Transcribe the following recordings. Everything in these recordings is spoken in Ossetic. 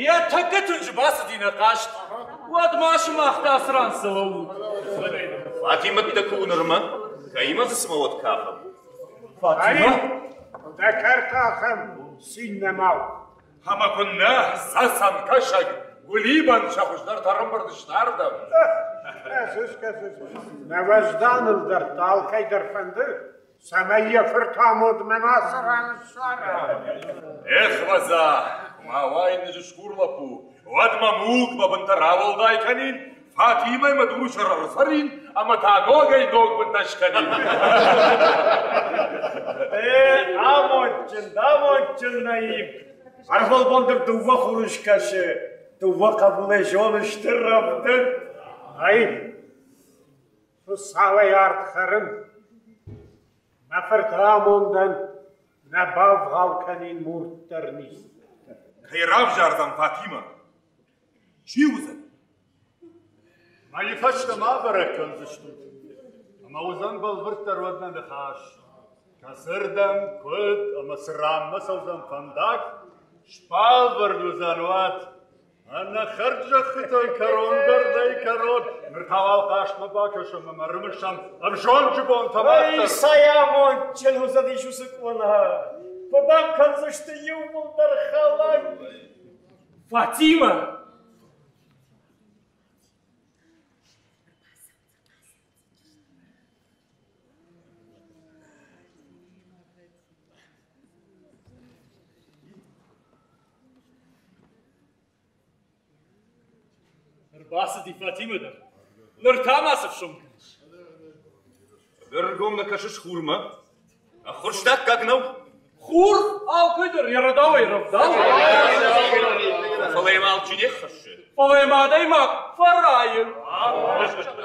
Йӕ тӕккӕ тынджы бацыди нӕ хъазт. Уӕд ма сымах та цы ран цӕуут? Фатимӕттӕ куы нырмӕ, кӕимӕ дзы цымӕ уӕд кафӕм? Фатимӕ? Дӕ кӕрт ахӕм цин нӕма у. Ӕмӕ куыннӕ, цӕцӕн, кӕсӕг, Гуылибӕн сӕ хуыздӕртӕ ӕрӕмбырд сты ардӕм. Кӕсыс, кӕсыс, нӕ уӕзданыл дӕр алкӕй дӕр фӕнды, цӕмӕй йӕ фырт амондмӕ ма цӕран ссара. Эх, вӕдза, ма уайныджы скур лӕппу, уӕд мӕ мулк мӕ бынтӕ рауӕлдай кӕнин, Фатимӕ мӕ дуры сӕр ӕрцӕрин ӕмӕ та ногӕй ног бынтӕ скӕнин. Э, амондджын, амондджын, Наиб! Ӕрвылбон дӕр дыууӕ хуры скӕсы, дыууӕ хъӕбулӕй зоны стыр рӕвдыд. Ай, Хуыцауӕй ард хӕрын, мӕ фырты амондӕн нӕ бавгъау кӕнин мурддӕр низ. Кӕй равзардзӕн Фатимӕ? Чи уыдзӕн? Мӕйы фӕстӕ ма бӕрӕг кӕндзыстут, ӕмӕ уыдзӕн бӕлвырддӕр уӕд нӕ ныхас. Кӕцырдӕм, куыд ӕмӕ цы ранмӕ цӕудзӕн фӕндаг, сбӕлвырд уыдзӕн уӕд. Ӕнӕхӕрд зӕххытӕн кӕрон дӕр нӕй кӕрон. Ныр та уал хъазтмӕ бакӕсӕм ӕмӕ ӕрымысӕм ӕвзонджы бонтӕ мах дӕр. Ой, цӕй амондджын уыдзӕнис уыцы къона! Куыд ӕм кӕндзысты иууылдӕр хӕлӕг? Фатимӕ! Ӕрбацыди Фатимӕ дӕр. Ныр та ма цы фсон кӕныс? Ӕгӕргом нӕ кӕсыс хурмӕ? Ӕххуырстаккаг нӕу? Хур алкӕй дӕр йӕ рӕдауӕй рӕвдауы. Фӕлӕ йӕм алчи не ххӕссы. Фӕлӕ йӕм адӕймаг фӕрайы.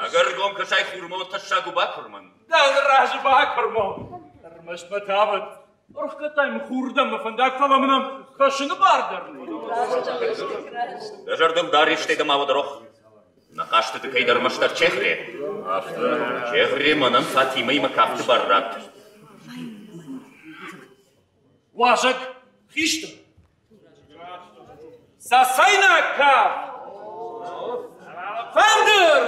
Ӕгӕргом кӕсай хурмӕ, тӕссаг у бакуырмӕн. Дӕ разы бакуырмон. Ӕрмӕст мӕ тавӕд. Ӕрхгӕдтай мын хурдӕм мӕ фӕндаг, фӕлӕ мын ӕм кӕсыны бар дӕр нӕй. Дӕ зӕрдыл дар истӕй дӕ ма уӕд рох. Нӕ хъазтыты кӕйдӕр мӕстӕр Чехре. Афтӕ. Чехре мӕнӕн Фатимӕимӕ кафты бар ратт. Уазӕг хистӕр. Цӕцӕйнаг кафт! Фӕндыр!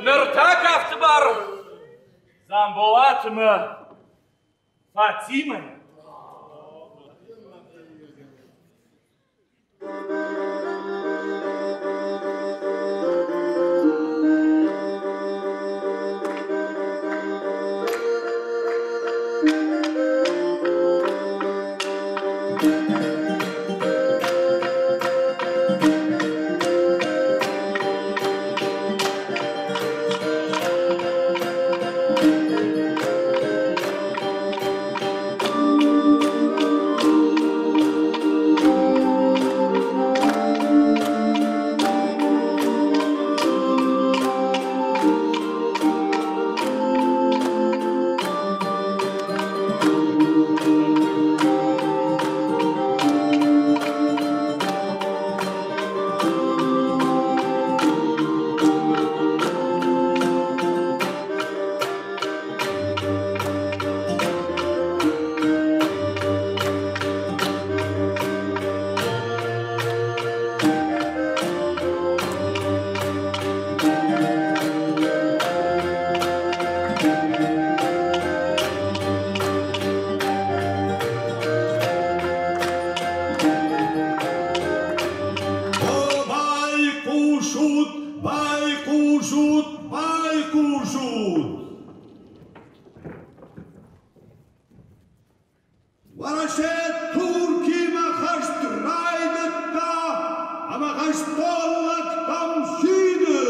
Ныр та кафты бар Дзамболатмӕ Фатимӕ. Уӕрӕсе Туркимӕ хӕст райдыдта ӕмӕ хӕстон лӕгтӕм сиды.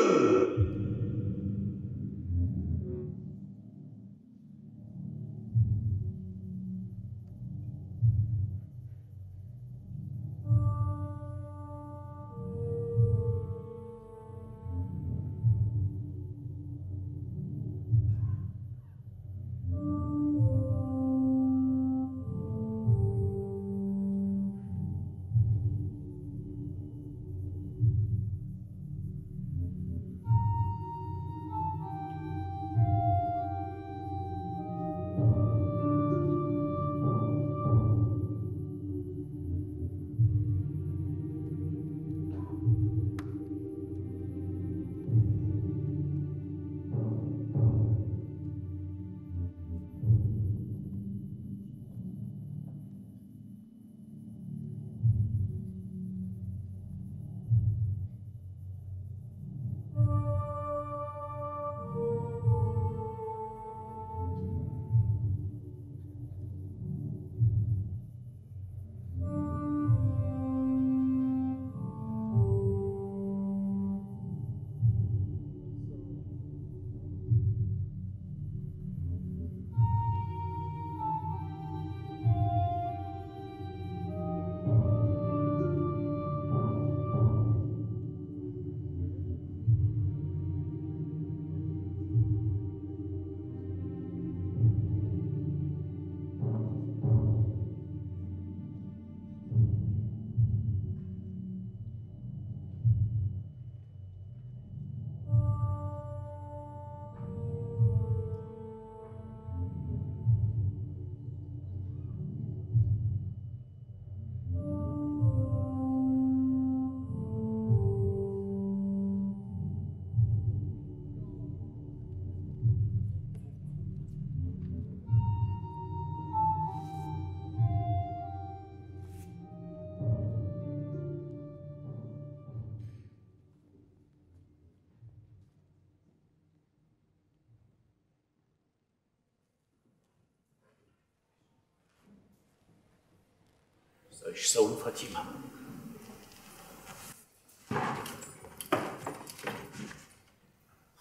Ӕз цӕуын Фатимӕ.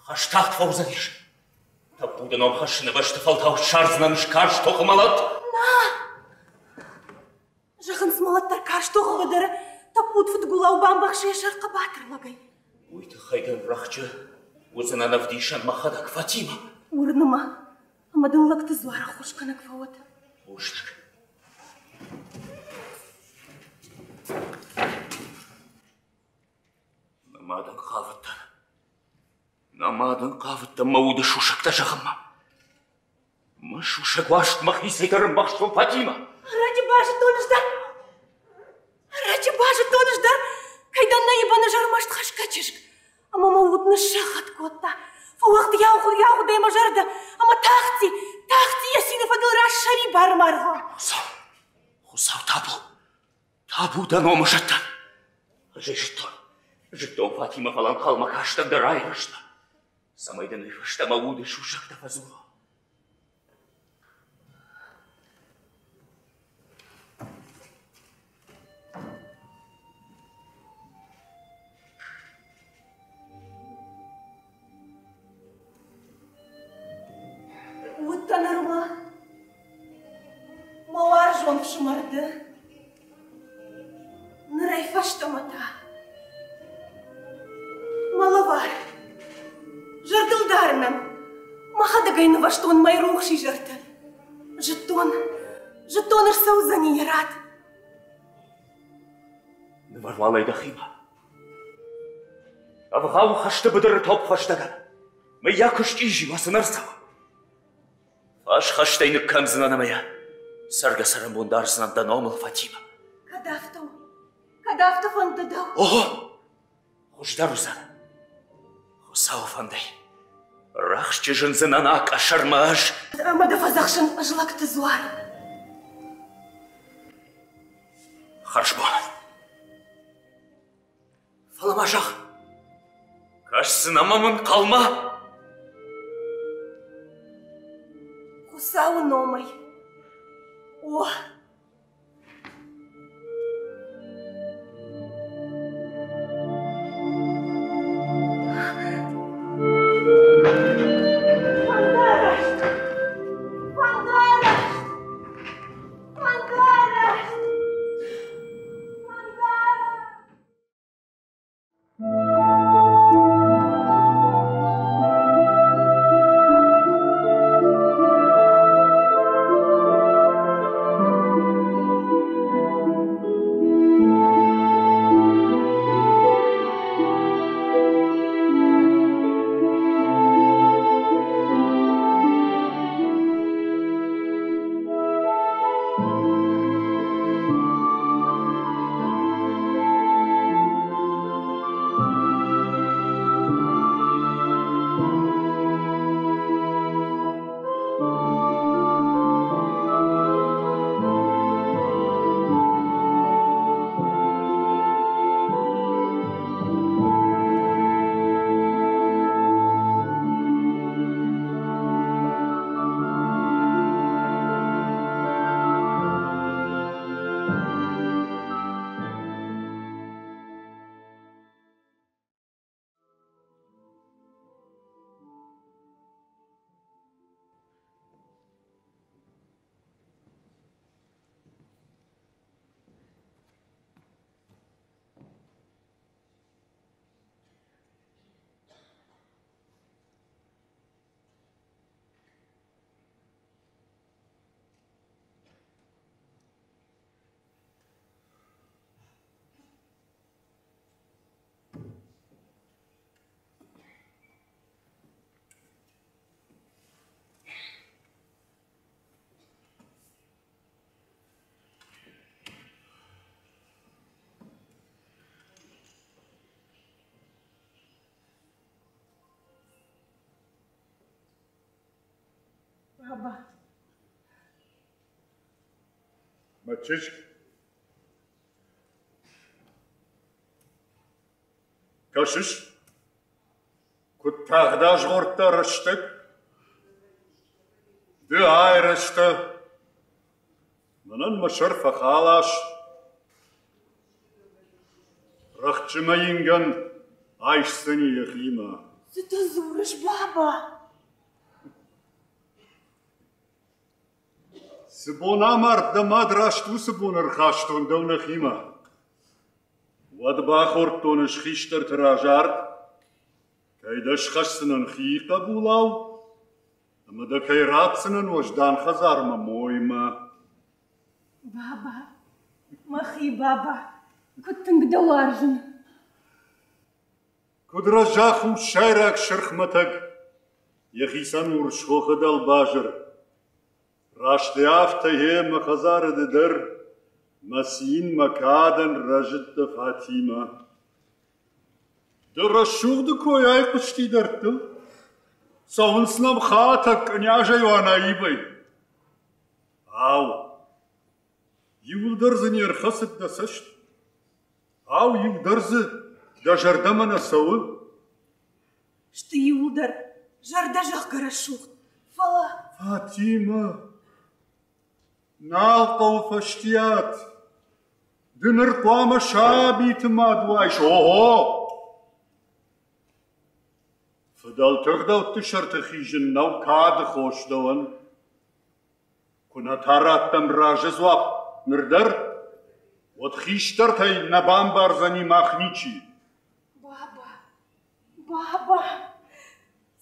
Хӕст тагъд фӕуыдзӕнис. Тӕппуды ном хӕссыны бӕсты фӕлтау ссардзынӕн скарз тохы мӕлӕт. Нӕ! Зӕгъынц, мӕлӕт дӕр карз тохы быдыры тӕппуд фыдгулау бамбӕхсы йӕ сӕр хъӕбатыр лӕгӕй. Уый тыххӕй дын рӕхджы уыдзынӕн ӕвдисӕн мӕхӕдӕг, Фатимӕ. Уырны мӕ, ӕмӕ дын лӕгты дзуар ӕххуысгӕнӕг фӕуӕд. Бузныг. Нӕ мадӕн хъавыдтӕн. Нӕ мадӕн хъавыдтӕн мӕ уды сусӕгтӕ зӕгъынмӕ. Мӕ сусӕг уарзт мӕхицӕй дӕр ӕмбӕхстон Фатимӕ. Ӕрӕджы базыдтон ӕз дӕр. Ӕрӕджы базыдтон ӕз дӕр, кӕй дӕн наибаны зӕрмӕст хӕсгӕ чызг. Ӕмӕ мӕ уд ныссӕххӕтт кодта. Фӕуӕгъд йагъуыдӕй мӕ зӕрдӕ, ӕмӕ тахти, тахти йӕ цины фӕдыл рассӕрибар маргъа. Хуыцау, Хуыцау, табу, табу дӕ номы зӕдтӕн. Ӕз ӕй зыдтон, зыдтон Фатимӕ, фӕлӕ ӕнхъӕлмӕ кастӕн дӕ райрӕзтмӕ, цӕмӕй дын уый фӕстӕ мӕ уды сусӕгтӕ фӕдзурон. Уыдтӕ нырма мӕ уарзон фсымӕр ды. Нырӕй фӕстӕмӕ та мӕ лӕвар. Зӕрдылдарынӕн мӕхӕдӕг ӕй нывӕзтон мӕйрухс изӕрты. Зыдтон, зыдтон ӕрцӕудзӕни йӕ рад. Нывӕр уал ӕй дӕхимӕ. Ӕвгъау хӕсты быдыры топп фӕстӕгӕн. Мыййаг куы счъизи уа, цы нӕ рцӕуа? Фӕсхӕстӕй ныккӕндзынӕн ӕмӕ йӕ цӕргӕ-цӕрӕнбон дардзынӕн дӕ номыл, Фатимӕ. Кӕд афтӕ у, кӕд афтӕ фӕнды дӕу? Ого! Хуыздӕр уыдзӕн. Хуыцауы фӕндӕй. Рӕхджы зындзынӕн а къӕсӕрмӕ ӕз. Ӕмӕ дӕ фӕдзӕхсын ӕз лӕгты дзуар. Хӕрзбон. Фӕлӕ ма зӕгъ, кӕсдзынӕ мӕм ӕнхъӕлмӕ? Хуыцауы номӕй. О! Баба. Мӕ чызг. Кӕсыс, куыд тагъд азгъордта рӕстӕг? Ды айрӕзтӕ, мӕнӕн мӕ сӕр фӕхалас. Рӕхджы мӕ ингӕн айсдзӕни йӕхимӕ. Цы ты дзурыс, баба? Цы бон амард дӕ мад, раст уыцы бон ӕрхастон дӕу нӕхимӕ. Уӕд бахордтон ӕз хистӕрты раз ард, кӕй дӕ схӕсдзынӕн хи хъӕбулау ӕмӕ дӕ кӕй ратдзынӕн уӕздан хӕдзармӕ моймӕ. Баба, мӕхи баба, куыд тынг дӕ уарзын! Куыд рӕза хуссайраг сырхмӕтӕг, йӕхицӕн урс хохы дӕлбазыр. Раст афтӕ йе мӕ хӕдзары ды дӕр, мӕ цин, мӕ кадӕн рӕзыдтӕ Фатимӕ. Ды рӕсугъды кой айхъуысти дӕрдтыл. Цӕуынц нӕм хатӕг кънязӕй уанаибӕй. Ау, иуылдӕр дзы не рхӕцыд дӕ цӕст? Ау, иу дӕр дзы дӕ зӕрдӕмӕ нӕ цӕуы? Сты иуылдӕр зӕрдӕзӕгъгӕ рӕсугъд, фӕлӕ... Фатимӕ, нал хъӕуы фӕстиат. Ды ныр хъуамӕ сабиты мад уайс. Ого! Фыдӕлты ӕгъдӕутты сӕрты хизын нӕу кады хос дӕуӕн. Куы нӕ та раттӕм разы дзуапп ныр дӕр, уӕд хистӕртӕй нӕ бамбардзӕни мах ничи. Баба, баба,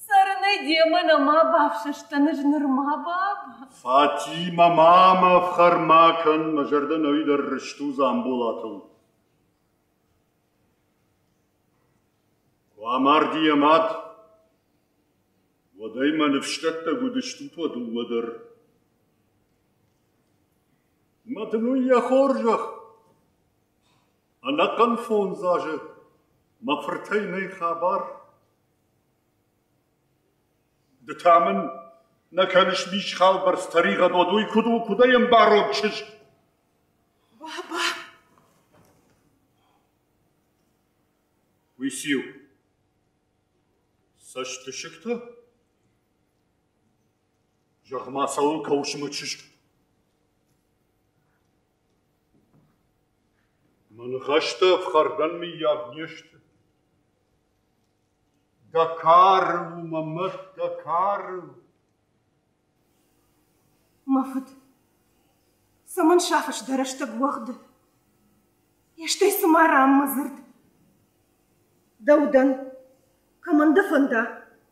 цӕрынӕй демӕ нӕма бафсӕстӕн ӕз нырма, баба. Фатимӕ, ма мӕ ӕфхӕр ма кӕн, мӕ зӕрдӕ нӕуи дӕр рыст у Дзамболатыл. Куы амарди йӕ мад, уӕд ӕй мӕ ныфсдӕттӕг уыдыстут уӕ дыууӕ дӕр. Мӕ дын уый йӕ хорзӕх. Ӕнӕхъӕн фондз азы мӕ фыртӕй нӕй хабар. Ды та мын нӕ кӕныс мисхалбӕрц тӕригъӕд, уӕд уый куыд у, куыд ӕй ӕмбарон чызг? Баба! Уый циу? Цӕстысыгтӕ? Зӕгъ-ма, цӕуыл кӕуыс мӕ чызг? Мӕ ныхӕстӕ ӕфхӕрдӕн мыййаг не сты. Дӕ кары у мӕ мӕт, дӕ кары. Мӕ фыд, цӕмӕн сафыс дӕ рӕстӕг уӕгъды? Йе стӕй цыма раммӕ дзырд. Дӕу дӕн, кӕмӕн дӕ фӕнда,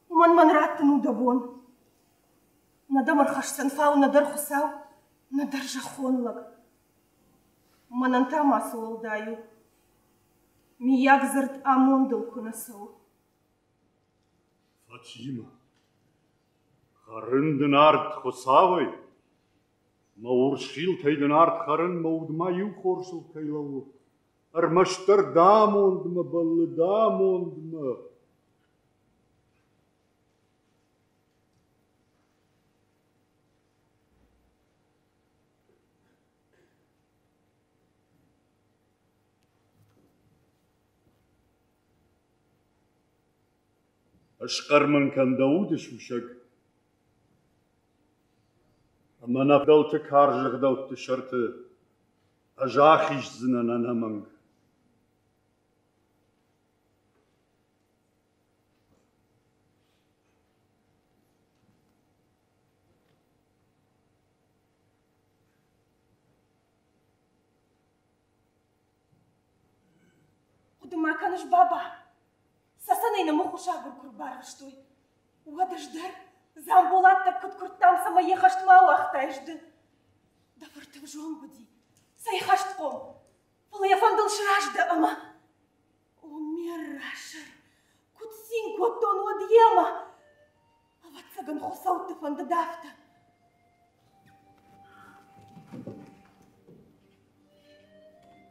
уымӕн мӕн раттын у дӕ бон. Нӕ дӕм ӕрхӕсдзӕн фау нӕдӕр Хуыцау, нӕдӕр зӕххон лӕг. Мӕнӕн та ма цы уӕлдай у? Миййаг дзырд амондыл куы нӕ цӕуы. Фатимӕ, хӕрын дын ард Хуыцауӕй, мӕ урс хилтӕй дын ард хӕрын, мӕ уд ма иу хорзыл кӕй лӕууы. Ӕрмӕстдӕр дӕ амондмӕ бӕллы, дӕ амондмӕ. Ысхъӕр мын кӕн дӕ уды сусӕг, ӕмӕ нӕ фыдӕлты карз ӕгъдӕутты сӕрты ӕз ахиздзынӕн ӕнӕмӕнг. Хъуыды ма кӕныс, баба? Цӕцӕнӕй нӕ мыхуысагур куы рбарвыстой, уӕд ӕз дӕр Дзамболат дӕр куыд куырдтам, цӕмӕй йӕ хӕстмӕ ауагътаис ды. Дӕ фырт ӕвзонг уыди, цӕй хӕстхъом, фӕлӕ йӕ фӕндыл сразы дӕ ӕмӕ... О, ме рра сӕр, куыд цин кодтон уӕд йемӕ! Ӕвӕццӕгӕн, хуыцӕутты фӕндыд афтӕ.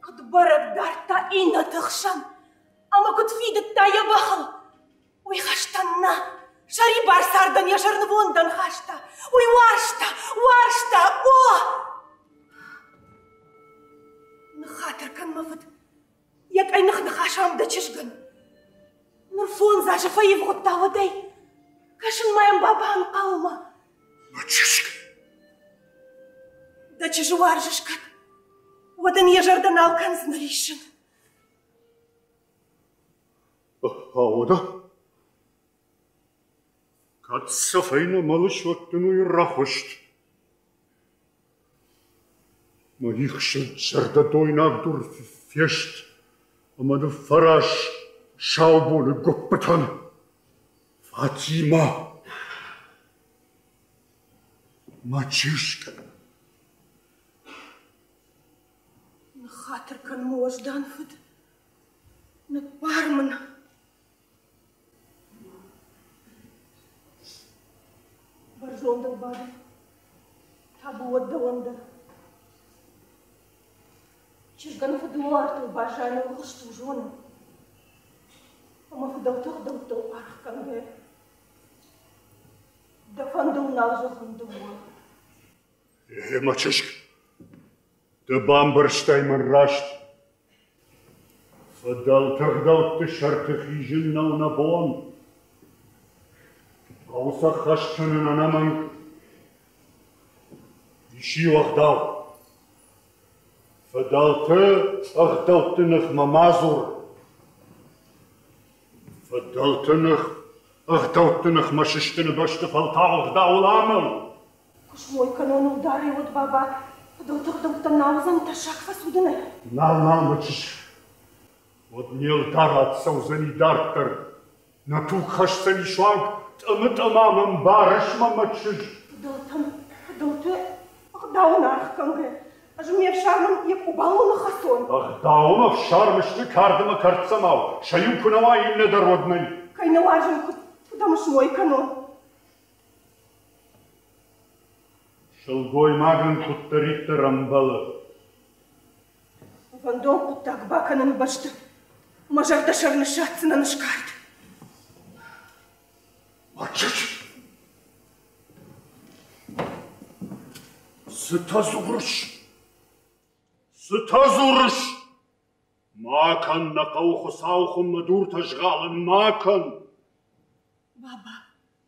Куыд бӕрӕг дардта иннӕты хсӕн ӕмӕ куыд фидыдта йӕ бӕхыл, уый хӕстӕн нӕ, Сӕрибар цардӕн йӕ сӕрнывондӕн хаста. Уый уарзта, уарзта, о! Ныххатыр кӕн, мӕ фыд, йӕ къӕйных ныхас ам дӕ чызгӕн. Ныр фондз азы фӕивгъуыдта уӕдӕй. Кӕсын ма йӕм баба ӕнхъӕлмӕ. Мӕ чызг! Дӕ чызджы уарзыс кӕд, уӕд ын йӕ зӕрдӕ нал кӕндзынӕ риссын. Аода? Кӕд сӕ фӕйнӕ малы суӕттын уый рӕхуыст. Мӕ ихсыд зӕрдӕ дойнаг дур фест ӕмӕ ныффӕраз сау боны гуыппытӕн. Фатимӕ! Мӕ чызг! Ныххатыр кӕн, мӕ уӕздан фыд. Ныббар мын. Бӕрзондыл бады. Табу уӕд дӕуӕн дӕр. Чызгӕн фыдуартыл баззайын ӕлгъыст у, зонын. Ӕмӕ фыдӕлты ӕгъдӕуттыл аргъ кӕнгӕйӕ, дӕ фӕндыл нал зӕгъын дыууӕ. Е, мӕ чызг, ды бамбӕрстай мӕн раст. Фыдӕлты ӕгъдӕутты сӕрты хизын нӕу нӕ бон. Хъӕуы сӕ хӕст кӕнын ӕнӕмӕнг. Ис иу ӕгъдау. Фыдӕлты ӕгъдӕутты ныхмӕ ма дзур. Фыдӕлты ных ӕгъдӕутты ныхмӕ сыстыны бӕсты фӕлтау ӕгъдауыл амӕл. Куы смой кӕнон ӕлдарӕй, уӕд баба фыдӕлты ӕгъдӕуттӕн нал уыдзӕн тӕссаг фӕцудынӕй. Нал, нал, мӕ чызг. Уӕд не лдарад цӕудзӕни дарддӕр. Нӕ туг хӕсдзӕни суанг тъымы-тъымамӕ, мбарыс мӕ, мӕ чызг? Фыдӕлтӕн, фыдӕлты ӕгъдауӕн аргъ кӕнгӕ, ӕз ме фсармӕн йӕ къубалыл ныххӕцон. Ӕгъдауы ӕфсарм сты кард ӕмӕ кӕрддзӕмау, сӕ иу куы нӕ уа, иннӕ дӕр уӕд нӕй. Кӕй нӕ уарзын, куыд, куыд ӕм смой кӕнон? Сылгоймагӕн куыддӕриддӕр ӕмбӕлы. Фӕндон хъуыддаг бакӕныны бӕсты мӕ зӕрдӕ сӕр ныссадздзынӕн скард. Цытӕ дзурыс? Цытӕ дзурыс? Ма кӕн, нӕ хъӕуы Хуыцауы хуыммӕ дуртӕ згъалын, ма кӕн! Баба,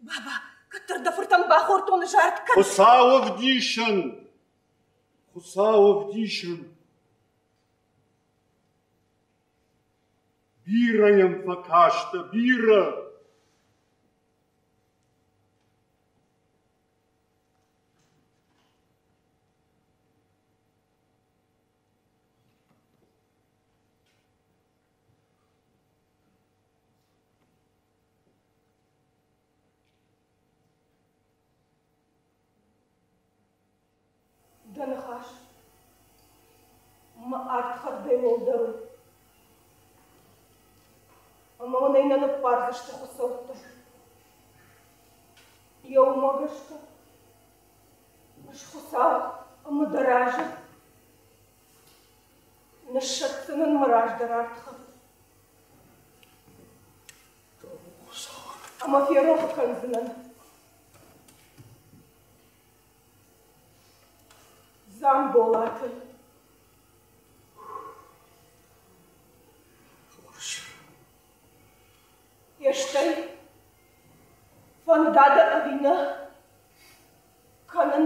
баба, кӕддӕр дӕ фыртӕн бахордтон зард кӕн. Хуыцауы ӕвдисӕн! Хуыцауы ӕвдисӕн! Бирӕ йӕм фӕкастӕ, бирӕ! Дӕ ныхас мӕ ардхӕрдӕй уӕлдӕр у. Ӕмӕ мын ӕй нӕ ныббардзысты хуыцӕуттӕ. Йӕ уымӕ гӕсгӕ ӕз Хуыцау ӕмӕ дӕ разы ныссӕтдзынӕн мӕ раздӕр ардхӕрд. Ӕмӕ ферох кӕндзынӕн Дзамболаты. Йе стӕй фӕнда дӕ ӕви нӕ, кӕнын,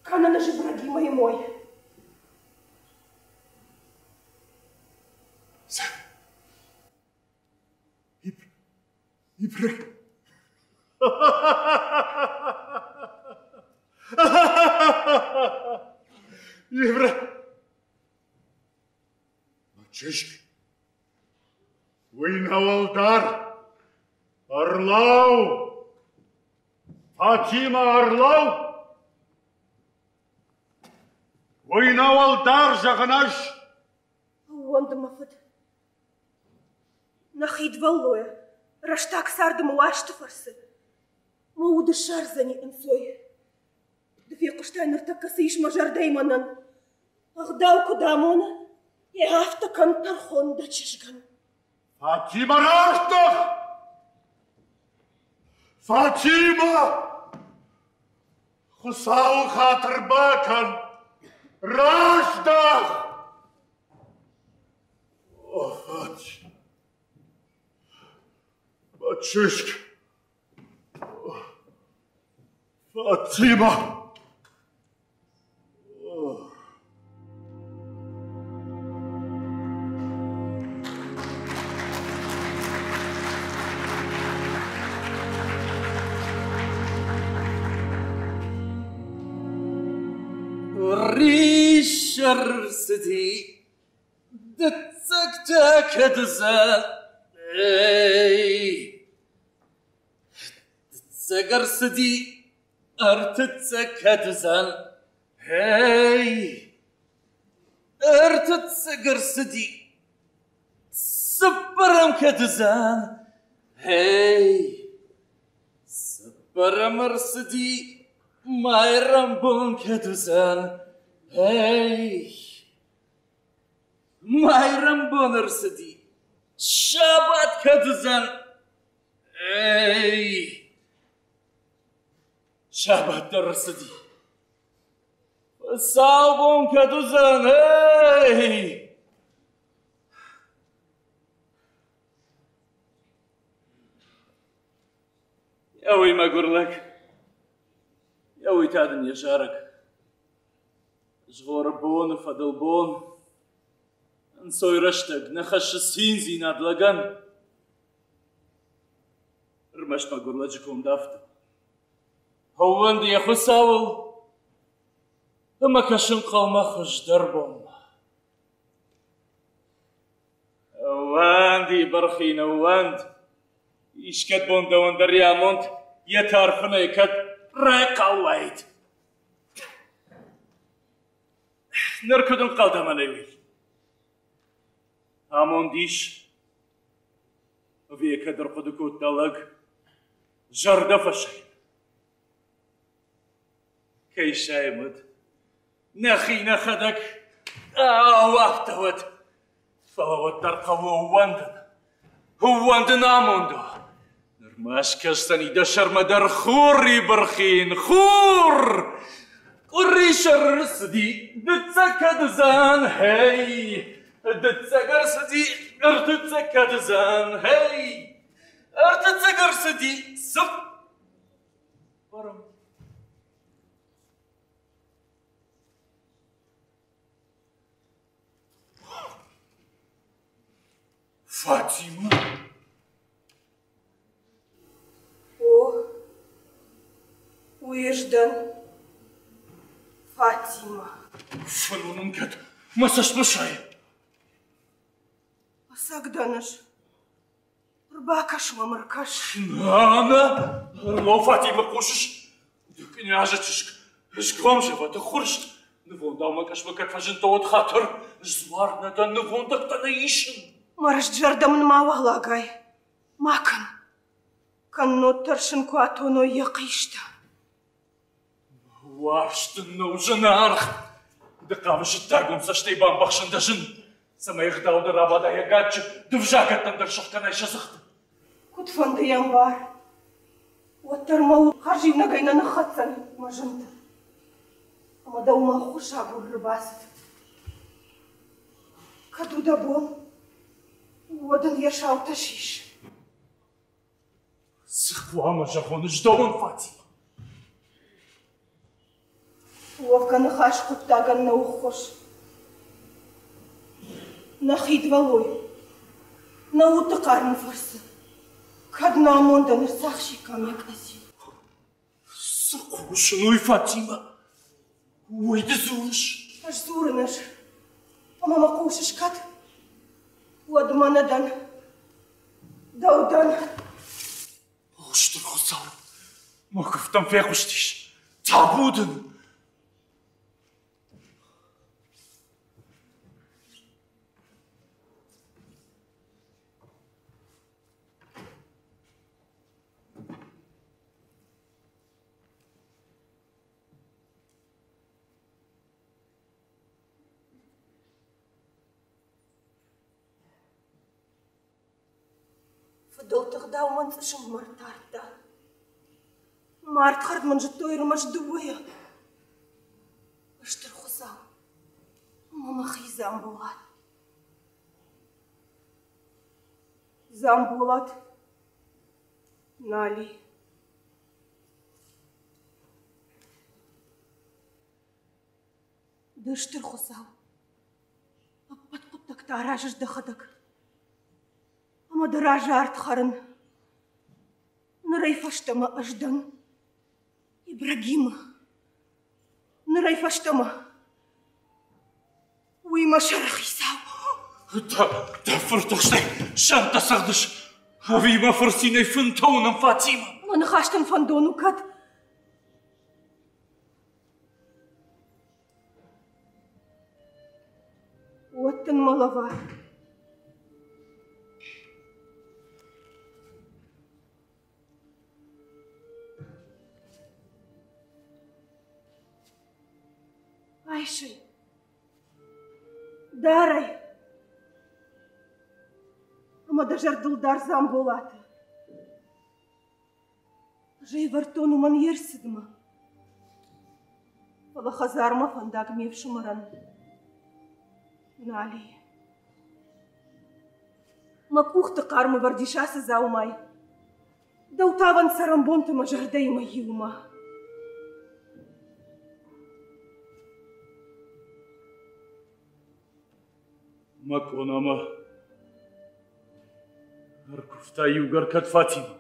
кӕнын ӕз Ибрагимӕй мой. Ибраг. Ибра. Мӕ чызг, уый нӕу ӕлдар. Ӕрлӕуу! Фатимӕ, ӕрлӕуу! Уый нӕу ӕлдар, зӕгъын ӕз. Ӕууӕнды мӕ фыд. Нӕ хидвӕллойӕ, рӕстаг царды мӕ уарзты фӕрцы мӕ уды ссардзӕни ӕнцой. Ды фехъуыстай ныртӕккӕ цы ис мӕ зӕрдӕйы мӕнӕн. Ӕгъдау куыд амоны, йе афтӕ кӕн тӕрхон дӕ чызгӕн. Фатимӕ раздӕх! Фатимӕ! Хуыцауы хатыр бакӕн! Раздӕх! О, Фати! Мӕ чызг! Фатимӕ! Рисӕрцыди дыццӕгтӕ кӕд уыдзӕн? Эй! Дыццӕг ӕрцыди, ӕртыццӕг кӕд уыдзӕн? Эй! Ӕртыццӕг ӕрцыди, цыппӕрӕм кӕд уыдзӕн? Эй! Цыппӕрӕм ӕрцыди, майрӕмбон кӕд уыдзӕн? Эй! Майрӕмбон ӕрцыди, сабат кӕд уыдзӕн? Эй! Сабат дӕр ӕрцыди. Хуыцаубон кӕд уыдзӕн? Эй! Йӕ уый мӕгуыр лӕг, йӕ уый та дын йӕ зарӕг. Згъоры боны фӕдыл бон, ӕнцой рӕстӕг нӕ хӕссы циндзинад лӕгӕн. Ӕрмӕст мӕгуыр лӕджы конд афтӕ. Ӕууӕнды йӕ Хуыцауыл ӕмӕ кӕсын хъӕумӕ хуыздӕр бонмӕ. Ӕууӕнди, бархин, ӕууӕнд! Искӕд бон дӕуӕн дӕр йӕ амонд йӕ тарфынӕй кӕд райхъал уаид. Ныр куыд ӕнхъӕл дӕ мӕнӕй уый? Амонд ис, ӕви йӕ кӕд ӕрхъуыды кодта лӕг, зӕрдӕ фӕсайын. Кӕй сайӕм уӕд? Нӕхи нӕхӕдӕг ау, афтӕ уӕд. Фӕлӕ уӕддӕр хъӕуы ӕууӕндын. Ӕууӕндын амондыл. Нырма скӕсдзӕни дӕ сӕрмӕ дӕр хури бырхин, хур! Къуырисӕр ӕрцыди, дыццӕг кӕд уыдзӕн, хей! Дыццӕг ӕрцыди, ӕртыццӕг кӕд уыдзӕн, хей! Ӕртыццӕг ӕрцыди, цып! Барам. Фатимӕ? О, уый ӕз дӕн, Фатимӕ. Фынон кӕд мӕ цӕстмӕ сайы. Ӕцӕг дӕн ӕз. Ӕрбакӕс мӕм, ӕркӕс. Нана, Арло Фатимӕ, хъусыс? Ды кънязы чызг, сгом зӕвӕты ххуырст. Нывондау мӕ къӕсмӕ кӕд фӕзындтӕ, уӕд хатыр. Дзуар нӕ дӕн, нывондӕгтӕ нӕ исын. Мӕ рыст зӕрдӕ мын мауал агай. Ма кӕн. Кӕннод тӕрсын куы атоной йӕ хъистӕ. Уарзт дын нӕу зынаргъ. Ды хъавыс ӕддагон цӕстӕй бамбӕхсын дӕ зын, цӕмӕй ӕгъдау дӕр абада йӕ гаджы, ды взагӕттӕн дӕр сӕхгӕнай сӕ дзыхты. Куыдфӕнды йӕм бар, уӕддӕр мӕ уд хӕрзиунӕгӕй нӕ ныххӕцдзӕн мӕ зынты. Ӕмӕ дӕумӕ ӕххуысагур ӕрбацыд. Кӕд у дӕ бон, уӕд ын йӕ саутӕ сис. Цы хъуамӕ зӕгъон ыздӕуон, Фатимӕ? Уӕвгӕ ныхас хъуыддагӕн нӕу ххуыс. Нӕ хидвӕллой, нӕ удты хъармы фӕрцы, кӕд нӕ амондӕн ӕрцахсиккам йӕ къӕдзил. Цы хъусын уый, Фатимӕ? Уый ды дзурыс? Ӕз дзурын ӕз. Ӕмӕ мӕ хъусыс кӕд? Уӕд мӕнӕ дӕн. Дӕу дӕн. О, стыр Хуыцау, мӕ куывдтӕм фехъуыстис. Табу дын! Фыдӕлты гъдау мӕн цъысыммӕ ӕртардта. Мӕ ардхӕрд мын зыдтой ӕрмӕст дыууӕйӕ. Стыр Хуыцау ӕмӕ мӕхи Дзамболат. Дзамболат нал и. Ды стыр Хуыцау, ӕппӕт хъуыддӕгтӕ аразыс дӕхӕдӕг. Ӕмӕ дӕ разы ард хӕрын. Нырӕй фӕстӕмӕ ӕз дӕн Ибрагимы. Нырӕй фӕстӕмӕ уый мӕ сӕры хицау. Дӕ фыртыхстӕй сӕнттӕ цӕгъдыс? Ӕви мӕ фырцинӕй фынтӕ уынын, Фатимӕ? Мӕ ныхӕстӕн фӕндон у кӕд? Уӕд дын мӕ лӕвар. Айс ӕй. Дар ӕй. Ӕмӕ дӕ зӕрдыл дар Дзамболаты. Ӕз ӕй ӕвӕрдтон уымӕн йе рцыдмӕ. Фӕлӕ хӕдзармӕ фӕндаг ме фсымӕрӕн нал и. Мӕ къухты хъарм ӕвӕрд ис ацы дзаумайы. Дӕу тавӕн цӕрӕнбонты мӕ зӕрдӕимӕ иумӕ. Мӕ къонамӕ ӕркуывта иугӕр кӕд Фатимӕ.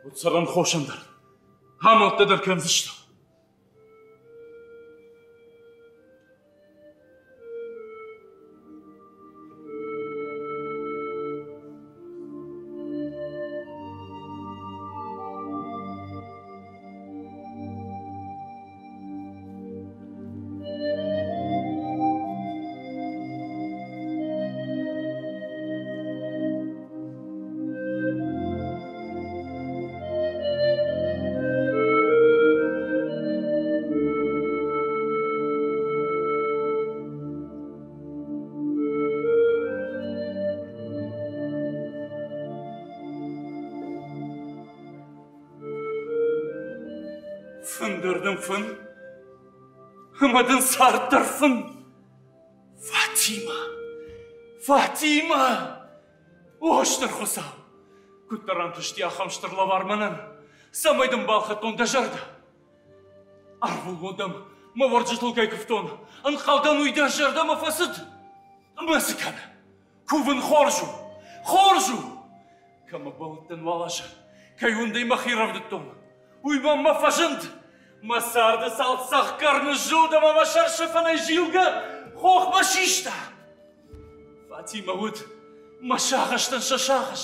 Уӕд цӕрӕнхосӕн дӕр амӕлттӕ дӕр кӕндзыстӕм. Фын дӕр дын фын, ӕмӕ дын цард дӕр фын. Фатимӕ! Фатимӕ! О, стыр Хуыцау! Куыддӕр антысти ахӕм стыр лӕвар мӕнӕн, цӕмӕй дын балхӕдтон дӕ зӕрдӕ. Ӕрвылбон дӕм мӕ уӕрджытыл кӕй куывтон, ӕнхъӕлдӕн уый дӕ зӕрдӕмӕ фӕцыд. Ӕмӕ цы кӕны? Кувын хорз у, хорз у! Кӕмӕ бӕллыдтӕн уал азы, кӕй уындӕй мӕхи рӕвдыдтон, уый мӕм мӕ фӕзынд. Мӕ царды цалх цӕхгӕр ныззылд ӕмӕ мӕ сӕрсӕфӕнӕй зилгӕ хохмӕ систа. Фатимӕ уыд мӕ сагъӕстӕн сӕ сагъӕс.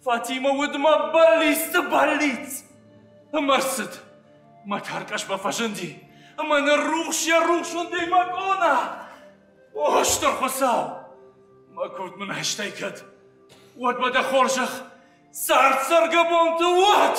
Фатимӕ уыд мӕ бӕллицты бӕллиц. Ӕмӕ рцыд, мӕ тӕркъӕсмӕ фӕзынди, ӕмӕ ныррухс йӕ рухс уындӕй мӕ къона. О, стыр Хуыцау! Мӕ куывд мын айстай кӕд, уӕд мӕ дӕ хорзӕх цард цӕргӕбонты уӕд!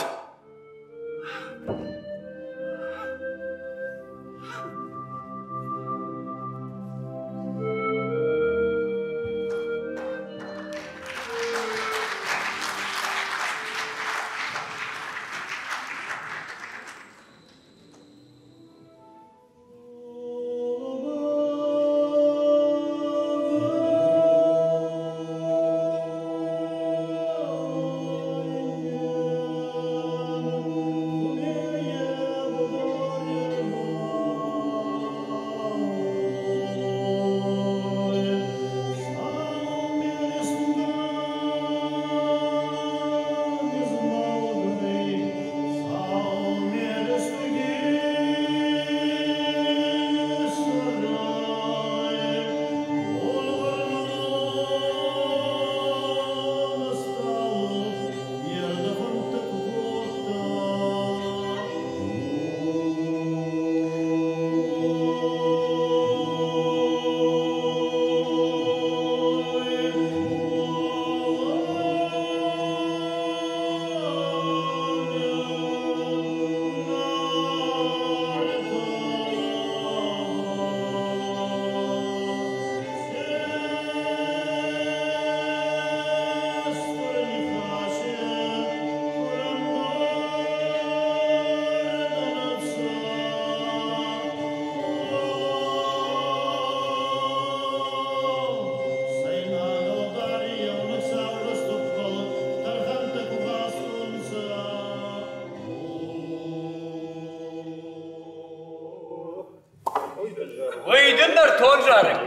Уый дын нӕртон зарӕг.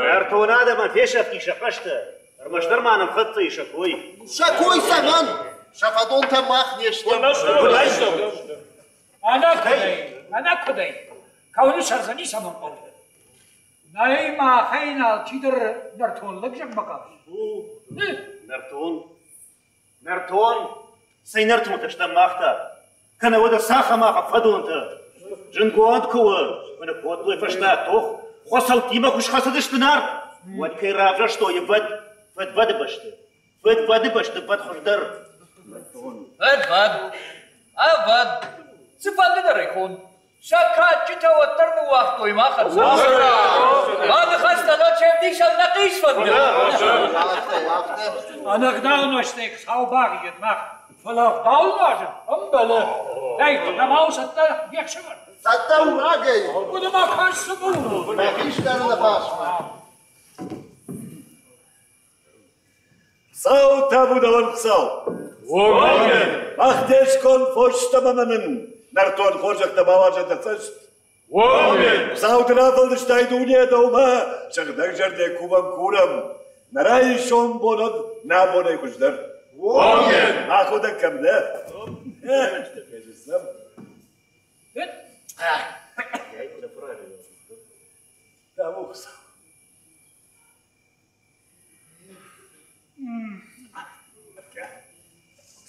Нӕртон адӕмӕн фесӕфти сӕ хъӕстӕ, ӕрмӕстдӕр ма нӕм хӕццӕ и сӕ кой. Сӕ кой цӕмӕн? Сӕ фӕдонтӕ мах не стӕм. Ӕнӕкуыдӕй, ӕнӕкуыдӕй, кӕуыны сӕр дзы ницӕмӕн хъӕуы. Нӕй махӕй алчидӕр нӕртон лӕг зӕгъмӕ хъавы. Нӕртон, Нӕртон, цӕй нӕртонтӕ стӕм мах та? Кӕнӕ уӕдӕ цахӕм ахӕм фӕдонтӕ? Зынгонд куы у, мӕнӕ кодтой фӕстӕ тох, хуыцӕуттимӕ куы схӕцыдысты Нарт, уӕд кӕй равзӕрстой ӕвӕд, фӕдвӕды бӕсты. Фӕдвӕды бӕсты фӕд хуыздӕр. Фӕдвӕд, ӕвӕд, цыфӕнды дӕр ӕй хон. Сӕ кадджытӕ уӕддӕр ныууагътой махӕн. Мӕ ныхӕстӕ нӕ чевдисӕн нӕ хъис фӕнды. Ӕнӕгъдау нуӕзтӕй Хуыцау багъигӕд мах, фӕлӕ ӕгъдау нуазын ӕмбӕлы. Ӕй, нӕма у цӕттӕ не хсӕвӕр? Цӕттӕ у рагӕй. Хъуыды ма кӕс цы у? Мӕ хистӕры ныхасмӕ. Хуыцау табу дӕуӕн, Хуыцау! Уомӕн! Мах де сконд фос ӕмӕ нын нӕртон хорзӕхтӕ бауарзӕд дӕ цӕст. Уомӕн! Хуыцау дын афӕлдыстай дуне дӕумӕ, сыгъдӕгзӕрдӕ кувӕм курӕм, нӕ райсом бонӕд нӕ бонӕй хуыздӕр. Уомӕн! Аходӕг кӕм дӕ? Табу Хуыцау!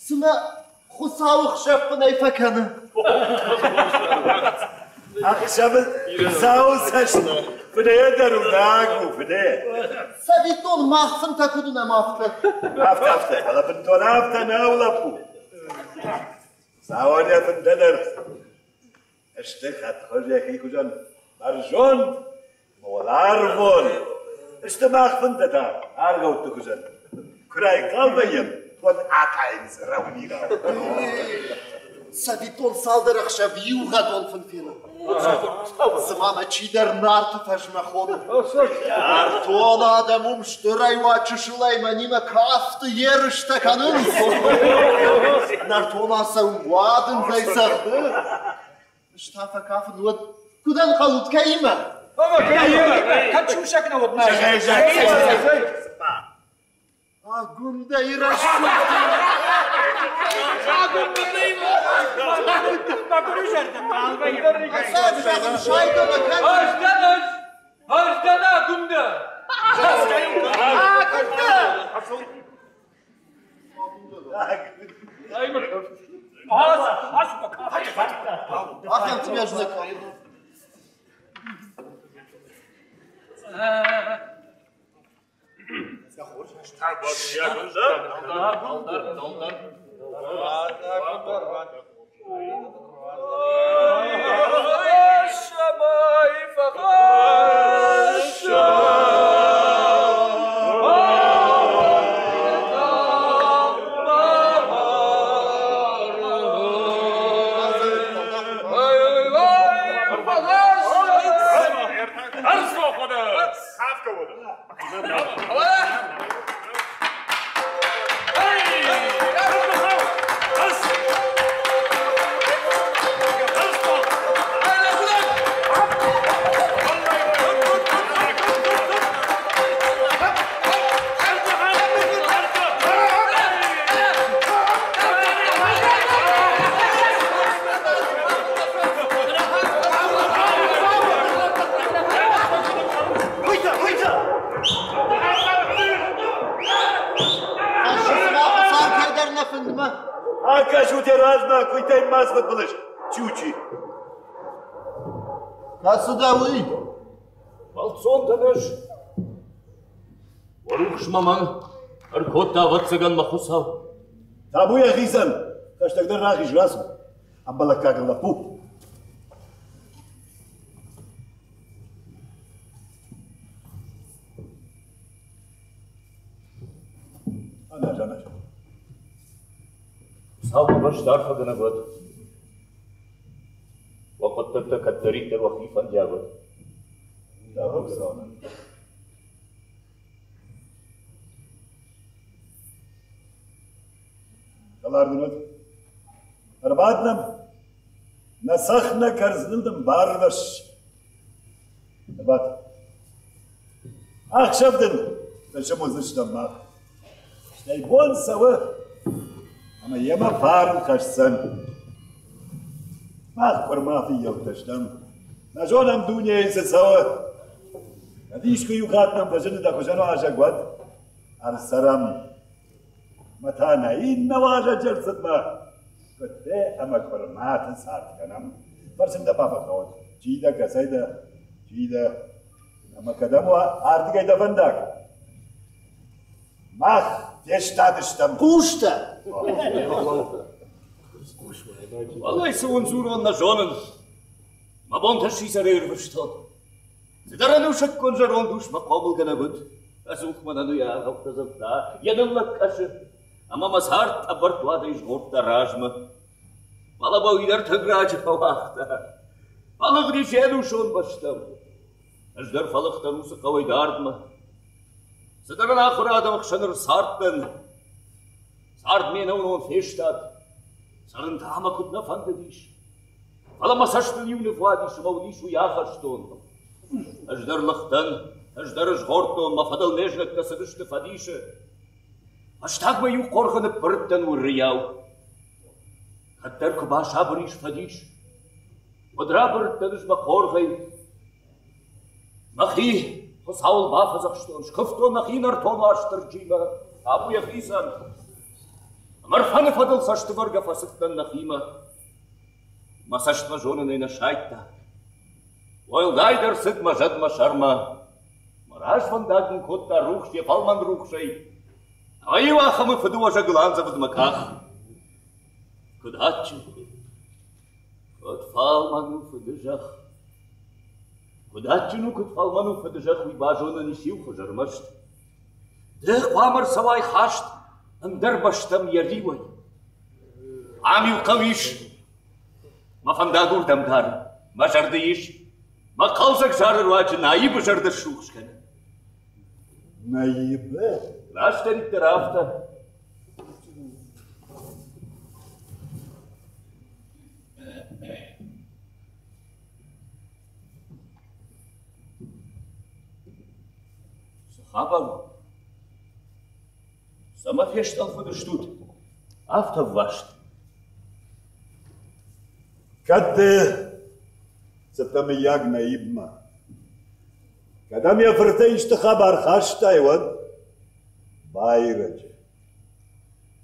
Цымӕ Хуыцауы хсӕв фынӕй фӕкӕны? Ӕхсӕвы Хуыцауы цӕст фынӕйӕ дӕр уынаг у, фынӕйӕ. Цӕвиттон, мах фынтӕ куыд уынӕм, афтӕ. Афтӕ, афтӕ, фӕлӕ бынтон афтӕ нӕу, лӕппу. Хуыцауӕн йӕ фынтӕ дӕр сты хӕдхуыз йӕхи хуызӕн бӕрзонд, уӕларвон. Сты мах фынтӕ та аргъӕутты хуызӕн. Куы райхъал вӕййӕм, уӕд атайынц рӕумигъау. Цӕвиттон, цалдӕр ӕхсӕв иугъӕдон фын фенын. Цыма мӕ чидӕр Нарты фӕзмӕ хоны. Нӕртон адӕм уым стырӕй уа чысылӕй мӕнимӕ кафты ерыстӕ кӕнынц. Нӕртон ацӕуы уадындзӕй цӕгъды. Ӕз та фӕкафын уӕд куыд ӕнхъӕлут, кӕимӕ? Кӕд сусӕг нӕ уыд мӕ. Агуындӕйы рӕсугъд. Ӕцӕг зӕгъын сайгӕ мӕ кӕн. Ӕз дӕн ӕз! Ӕз дӕн Агуындӕ! Агуындӕ! Ахӕм цымӕ знаг. Акӕсут йӕ размӕ, куыйтӕй ма сфыдбылыз, чучи. Кӕцы дӕ уый? Бӕлццон дӕн ӕз. Уӕ рухсмӕ мӕн ӕркодта, ӕвӕццӕгӕн, мӕ Хуыцау. Табу йӕхицӕн, хӕстӕгдӕр рахиз, рацу. Ӕмбӕлӕггаг лӕппу. Аназ, аназ. Хуыцау мӕ бӕсты арфӕгӕнӕг уӕд. Уӕ хъуыддӕгтӕ кӕддӕриддӕр уӕхи фӕндиаг уӕд. Табу Хуыцауӕн. Хӕлар дын уӕд. Ӕрбад нӕм, нӕ цӕхх нӕ кӕрдзыныл дын барвӕсс. Ӕрбад. Ахсӕв дын фысым уыдзыстӕм мах. Стӕй бон цӕуы, ӕмӕ йемӕ фарн хӕсдзӕн. Мах къуырма фыййӕуттӕ стӕм. Нӕ зонӕм дунейы цы цӕуы. Кӕд искуы иу хатт нӕм фӕзыны дӕ хуызӕн уазӕг, уӕд ӕрцӕрӕм. Мӕ та нӕ иннӕ уазӕджы ӕрцыдмӕ куыдтӕ ӕмӕ къуырматы цард кӕнӕм. Фӕрсын дӕ бафӕхъӕуӕд, чи дӕ, кӕцӕй дӕ, чи дӕ, ӕмӕ кӕдӕм уа ардыгӕй дӕ фӕндаг? Мах фестадыстӕм. Хъустӕ! Уӕлӕй цы уын дзурон, нӕ зонын. Мӕ бонтӕ сидзӕрӕй ӕрвыстон. Цыдӕр ӕнусӕггон зӕронд ус мӕ хъомылгӕнӕг уыд. Ӕдзух мӕнӕн уый аргъӕуттӕ дзырдта, йӕ ныллӕг къӕсы, ӕмӕ мӕ цард тъӕбӕртт уадӕй згъордта размӕ. Фӕлӕ мӕ уый дӕр тынг раджы фӕуагъта. Фӕлыгъдис йе нусон бӕстӕм. Ӕз дӕр фӕлыгътӕн уыцы хъӕуӕй дардмӕ. Цыдӕр ӕнахуыр адӕмы хсӕн ӕрцардтӕн. Цард ме нӕуынон фестад. Цӕрын та мӕ куыд нӕ фӕндыдис. Фӕлӕ мӕ цӕстыл иу ныв уадис ӕмӕ уыдис уый ахӕстон. Ӕз дӕр лыгътӕн, ӕз дӕр згъордтон, мӕ фӕдыл ме знӕгтӕ цыдысты фӕдисы. Фӕстагмӕ иу хъоргъы ныббырыдтӕн уырыйау. Кӕддӕр куы басабыр ис фӕдис, уӕд рабырыдтӕн ӕз мӕ хъоргъӕй. Мӕхи Хуыцауыл бафӕдзӕхстон, скуывтон мӕхи нӕртон Уастырджимӕ, табу йӕхицӕн. Ӕмӕ Ӕрфӕны фӕдыл цӕстывӕргӕ фӕцыдтӕн нӕхимӕ. Мӕ цӕстмӕ зонынӕй нӕ сайдта. Уӕлдайдӕр цыд мӕ зӕд мӕ сӕрмӕ. Мӕ развӕндаг мын кодта рухс йӕ фӕлмӕн рухсӕй. Ӕмӕ-иу ахӕмы фыдыуӕзӕгыл андзӕвыд мӕ къах. Куыд адджын, куыд фӕлмӕн у фыдызӕхх. Куыд адджын у, куыд фӕлмӕн у фыдызӕхх, уый базонӕн ис иу хуыз ӕрмӕст. Ды хъуамӕ рцӕуай хаст ӕндӕр бӕстӕм йӕ риуӕй. Ам иу хъӕу ис, мӕ фӕндаг уырдӕм дары, мӕ зӕрды ис, мӕ хъӕлдзӕг зары руаджы наибы зӕрдӕ срухс кӕны. Наибы? Растдӕриддӕр афтӕ. Цы хабар у? Цӕмӕ фестъӕлфыдыстут? Афтӕ ӕвваст. Кӕд ды цыдтӕ мыййаг Наибмӕ? Кӕд ӕм йӕ фыртӕй исты хабар хастай, уӕд байрӕджы.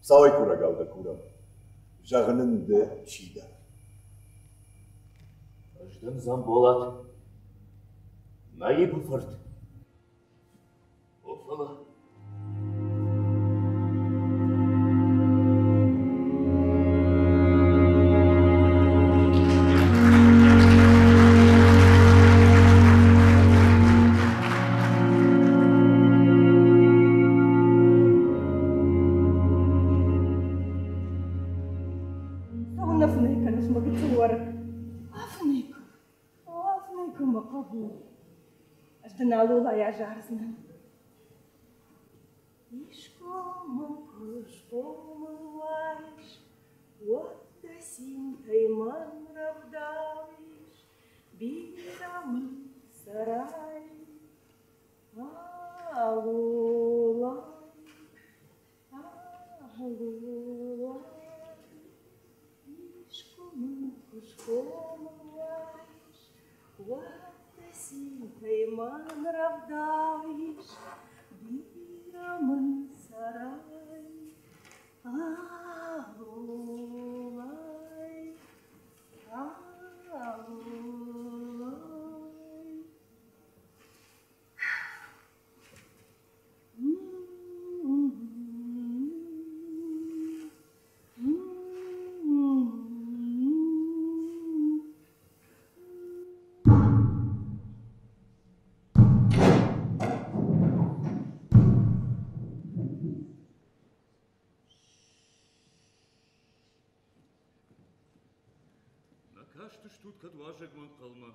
Цӕуӕй курӕгау дӕ курӕм. Зӕгъ нын ды, чи дӕ? Ӕз дӕн Дзамболат, Наибы фырт. О, фӕлӕ Цӕуылнӕ фынӕй кӕныс, мӕ гыццыл уӕрыкк? Афынӕй кӕн, афынӕй кӕн, мӕ хъӕбул. Ӕз дын алолайӕ зардзынӕн. Искуы мын куы схъомыл уаис, уӕд дӕ цинтӕй мӕн рӕвдауис, бирӕ мын цӕрай. Алолай, алолай, искуы мын куы схъомыл уаис, уӕд дӕ цинтӕй мӕн рӕвдауис, бирӕ мын цӕрай. Алолай, алолай. Нӕ кастыстут кӕд уазӕгмӕ ӕнхъӕлмӕ?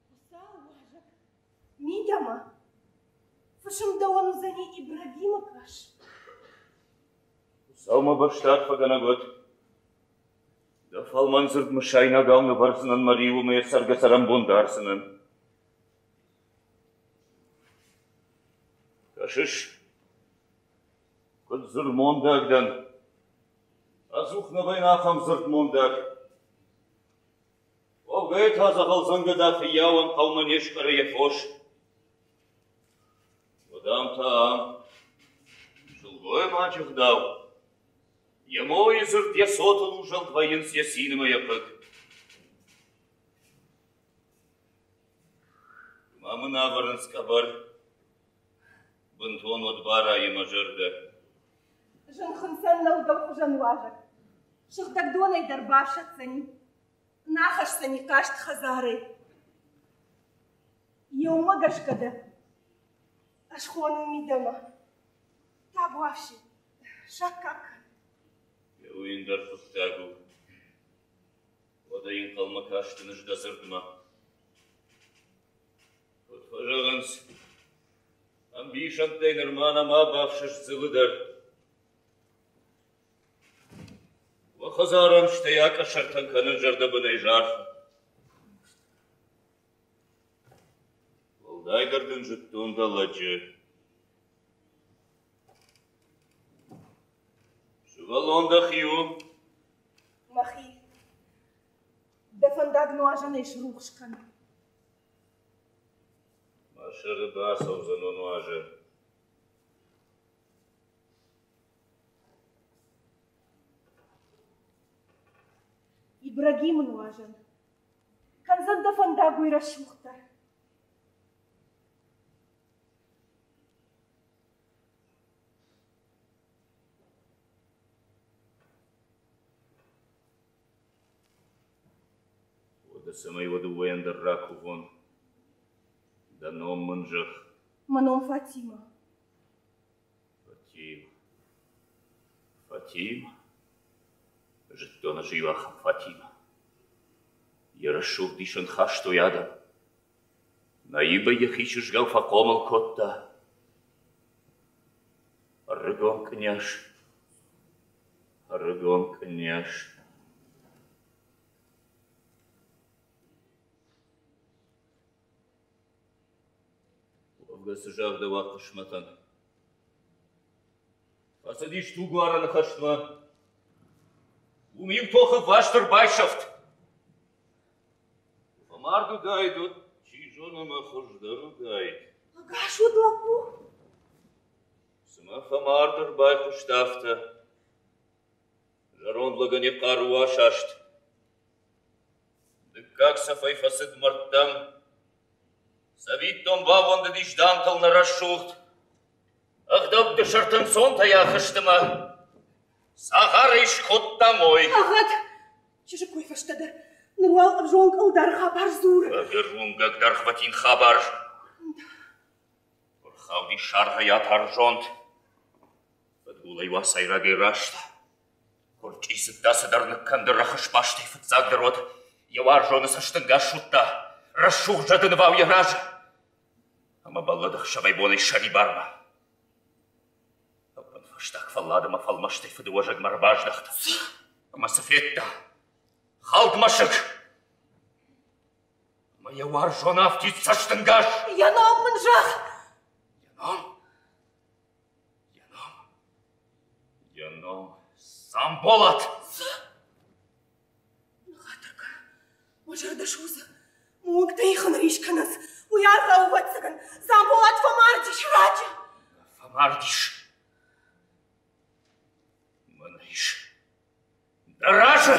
Хуыцау уазӕг, мидӕмӕ! Фысым дӕуӕн уыдзӕни Ибрагимы къӕс. Хуыцау мӕ бӕстӕ арфӕгӕнӕг уӕд. Дӕ фӕлмӕн дзырд мысайнагау нывӕрдзынӕн мӕ риуы мӕ цӕргӕ-цӕрӕнбон дардзынӕн. Кӕсыс, куыд дзырдмондаг дӕн. Ӕдзух нӕ вӕййын ахӕм дзырдмондаг. Уӕвгӕ та дзӕгъӕлдзӕнгӕда фыййауӕн хъӕумӕ не скъӕры йӕ фос. Уӕд ам та ам сылгоймаджы гъдау. Йӕ мойы дзырд йӕ цотыл узӕлд вӕййынц йӕ цин ӕмӕ йӕ хъыг. Ма мын ӕвӕрынц къӕбӕр, бынтон уӕд барайы мӕ зӕрдӕ. Зын хынцӕн нӕу дӕу хуызӕн уазӕг. Сыгъдӕг донӕй дӕр бафсӕддзӕни, нӕ ахӕсдзӕни хъаст хӕдзарӕй. Еумӕ гӕсгӕ дӕ ӕз хонун мидӕмӕ. Табуафси, саккаг кӕн. Уый ӕндӕр хъуыддаг у. Уӕдӕ йын хъӕлмӕ кастӕн ӕз дӕ дзырдмӕ. Куыд фӕзӕгъынц, ӕмбисӕндтӕй нырма нӕма бафсӕст дзылы дӕр. Уӕ хӕдзарӕн стӕй акъӕсӕртӕн кӕнын зӕрдӕбынӕй зарфӕ. Уӕлдайдӕр дын зыдтон дӕ лӕджы. Сывӕллон дӕхи у? Мӕхи. Дӕ фӕндаг нуазӕнӕй срухс кӕн. Мӕ сӕры бацӕудзӕн о нуазӕн. Ибрагимы нуазӕн. Кӕндзӕн дӕ фӕндаг уый рӕсугъддӕр. Уӕдӕ цӕмӕй уӕ дыууӕйӕн дӕр ракувон, дӕ ном мын зӕгъ. Мӕ ном Фатима. Фатима. Фатима. Зыдтон ӕз иу ахӕм Фатима. Йӕ рӕсугъд исӕн хастой адӕм. Наибӕ йӕхи чызгау фӕхъомыл кодта. Ӕрыгон къняз, ӕрыгон къняз. Уӕвгӕ цы загъдӕуа хъысмӕтӕн? Фӕцыдис тугуарӕны хӕстмӕ. Уым иу тохы васт ӕрбайсӕфт. Фӕмард уыдаид, уӕд, чи зоны, мӕ хуыздӕр уыдаид. Ӕгас уыд лӕппу? Цымӕ фӕмард ӕрбайхъуыст афтӕ. Зӕронд лӕгӕн йӕ хъару асаст. Дыккаг цӕфӕй фӕцыд мӕрдтӕм. Цӕвиттон баууӕндыдис дамтыл нӕ рӕсугъд. Ӕгъдӕутты сӕрты ӕнцонтӕй ахызт ӕмӕ цагъарӕй скодта мой. Ӕгъгъӕд! Чызджы кой фӕстӕдӕр. Ныр уал ӕвзонг ӕлдар хабар дзур. Ӕгӕр уынгӕг дӕргъвӕтин хабар. Ӕрхауди саргъӕй атар зонд. Фыдгулӕй уацайрагӕй раст. Куырчъицыдта цыдӕр ныккӕнды рӕхысбастӕй фыццагдӕр уӕд йӕ уарзоны цӕстӕнгас суыдта, рӕсугъд зӕды нывау йӕ разы. Ӕмӕ бӕллыд ӕхсӕвӕй-бонӕй сӕрибармӕ. Ӕппынфӕстаг фӕллад ӕмӕ фӕлмӕстӕй фыдыуӕзӕгмӕ ӕрбаздӕхт. Ӕмӕ цы федта? Хӕлд мӕсыг! Ӕмӕ йӕ уарзон афтид цӕстӕнгас! Йӕ ном мын зӕгъ! Йӕ ном? Йӕ ном? Йӕ ном Дзамболат! Цы? Ныххатыр кӕн, мӕ зӕрдӕ судзы. Уынгты ихын рис кӕнынц. Уый аргъау, ӕвӕццӕгӕн, Дзамболат фӕмардис раджы. Фӕмардис. Мӕнӕ ис. Дӕ разы!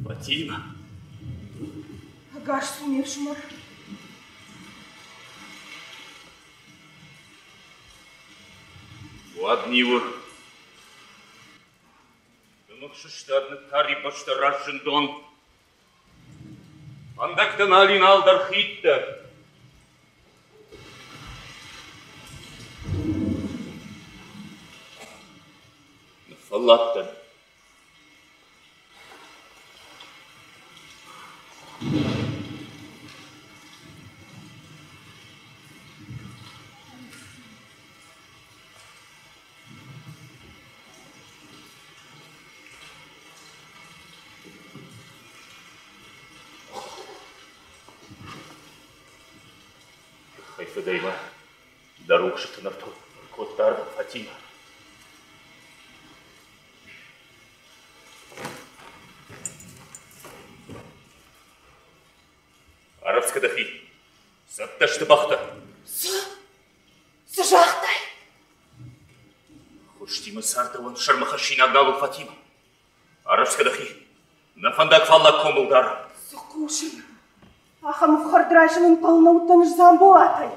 Фатимӕ. Ӕгас цу, ме фсымӕр. Уад ниуы. Дымых сыстад, ныттар и бӕстӕ раз зындон. Фӕндӕгтӕ нал и, нал дӕр хидтӕ. Ныффӕлладтӕн. Тыххӕй фыдӕй ма дӕ рухсыты нӕртон кодта Фатимӕ. Арӕвдз кӕ дӕхи. Цӕттӕ сты бӕхтӕ. Цы? Цы загътай? Хуыстимӕ цардӕуӕн сӕрмӕхӕссинаг нал у Фатимӕ. Арӕвдз кӕ дӕхи. Нӕ фӕндаг фаллаг комыл дар. Цы хъусын? Ахӕм ӕфхӕрд райсын ӕнхъӕл нӕ уыдтӕн ӕз Дзамболатӕй.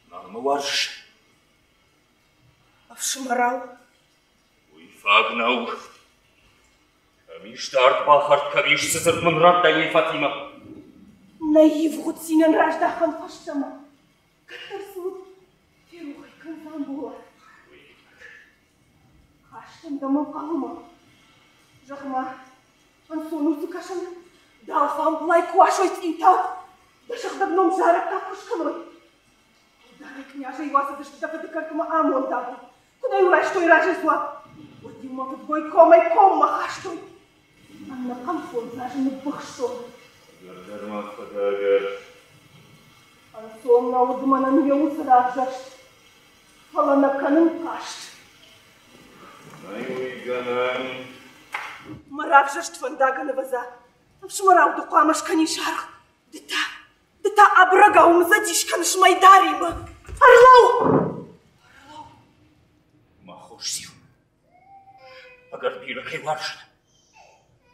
Нал мӕ уарзыс? Ӕфсымӕрау. Уый фаг нӕу. Кӕм ис дард бахӕрд, кӕм ис, цы дзырд мын радтай, уый Фатимӕ? Нӕ ивгъуыд цинӕн раздӕхӕм фӕстӕмӕ. Кӕддӕр цы уыд, ферох ӕй кӕн Дзамболат. Хастӕн дӕм ӕнхъӕлмӕ. Зӕгъ-ма, ӕнцон у цы кӕсын? Дӕ алфамблай куы асой цъиутау, дӕ сыгъдӕг ном зарӕг та куы скӕной. Ӕлдарӕй кънязӕй уасыдысты дӕ фыды кӕртмӕ амондагыл. Куы нӕ-иу райстой разы дзуапп, уӕд-иу мӕ фыдгой комӕй коммӕ хастой. Ӕнӕхъӕн 5 азы ныббыхстон. Ӕгӕр ма фӕдӕгӕр. Ӕнцон нӕ уыд мӕнӕн йӕ уыцы равзӕрст, фӕлӕ нӕ кӕнын хъаст. Нӕй уый гӕнӕн. Мӕ равзӕрст фӕндагӕн ӕвӕдза, ӕфсымӕрау ды хъуамӕ скӕнис аргъ. Ды та, ды та абырӕгау мдзӕдис кӕныс мӕйдаримӕ. Ӕрлӕуу! Ӕрлӕуу! Мӕ хорз циу, ӕгӕр бирӕ кӕй уарзын,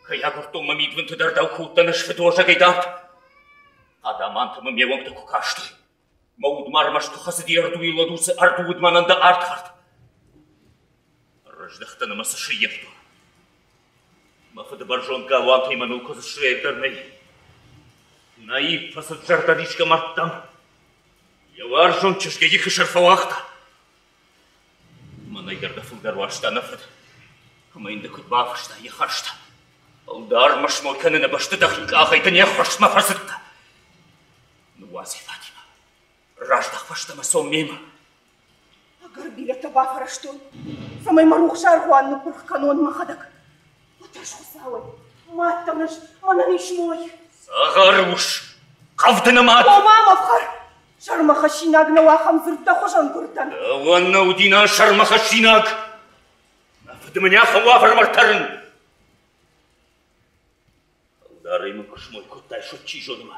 кӕй агуырдтон мӕ мидбынты дӕр дӕу куы уыдтӕн ӕз фыдуӕзӕгӕй дард. Хъадамантӕ мӕ ме уӕнгтӕ куы кастой, мӕ уд ма ӕрмӕст куы хӕцыди ӕрдуйыл, уӕд уыцы ӕрду уыд мӕнӕн дӕ ардхӕрд. Ӕрыздӕхтӕн ӕмӕ цы сыййӕфтон? Мӕ фыды бӕрзонд галуантӕй мӕныл куыдзы срӕйӕг дӕр нӕй. Наиб фӕцыд зӕрдӕрисгӕ мӕрдтӕм. Йӕ уарзон чызг йӕ ихы сӕр фӕуагъта. Мӕнӕй дӕр дӕ фылдӕр уарзта нӕ фыд. Ӕмӕ йын ды куыд бафыстай йӕ хӕрзтӕ? Ӕлдар мӕ смой кӕныны бӕсты дӕхи къахӕй дын йе ххуырстмӕ фӕцыдтӕ. Ныууадз ӕй, Фатимӕ. Раздӕх фӕстӕмӕ, цом мемӕ. Ӕгӕр бирӕтӕ бафӕрӕзтон, цӕмӕй мӕ рухс аргъуан ныппырх кӕнон мӕхӕдӕг. Уӕддӕр Хуыцауӕй, мадтӕн ӕз, мӕнӕн ис мой. Цагъар ус, хъӕвдыны мад! О, ма мӕ фхӕр! Сӕрмӕхӕссинаг нӕу ахӕм дзырд дӕ хуызӕн гуырдӕн. Дӕуӕн нӕ уыди нӕ сӕрмӕхӕссинаг. Мӕ фыды мын ахӕм уавӕрмӕ ӕртӕрын. Ӕлдарӕй мын куы смой кодтай, уӕд чи зоны ма,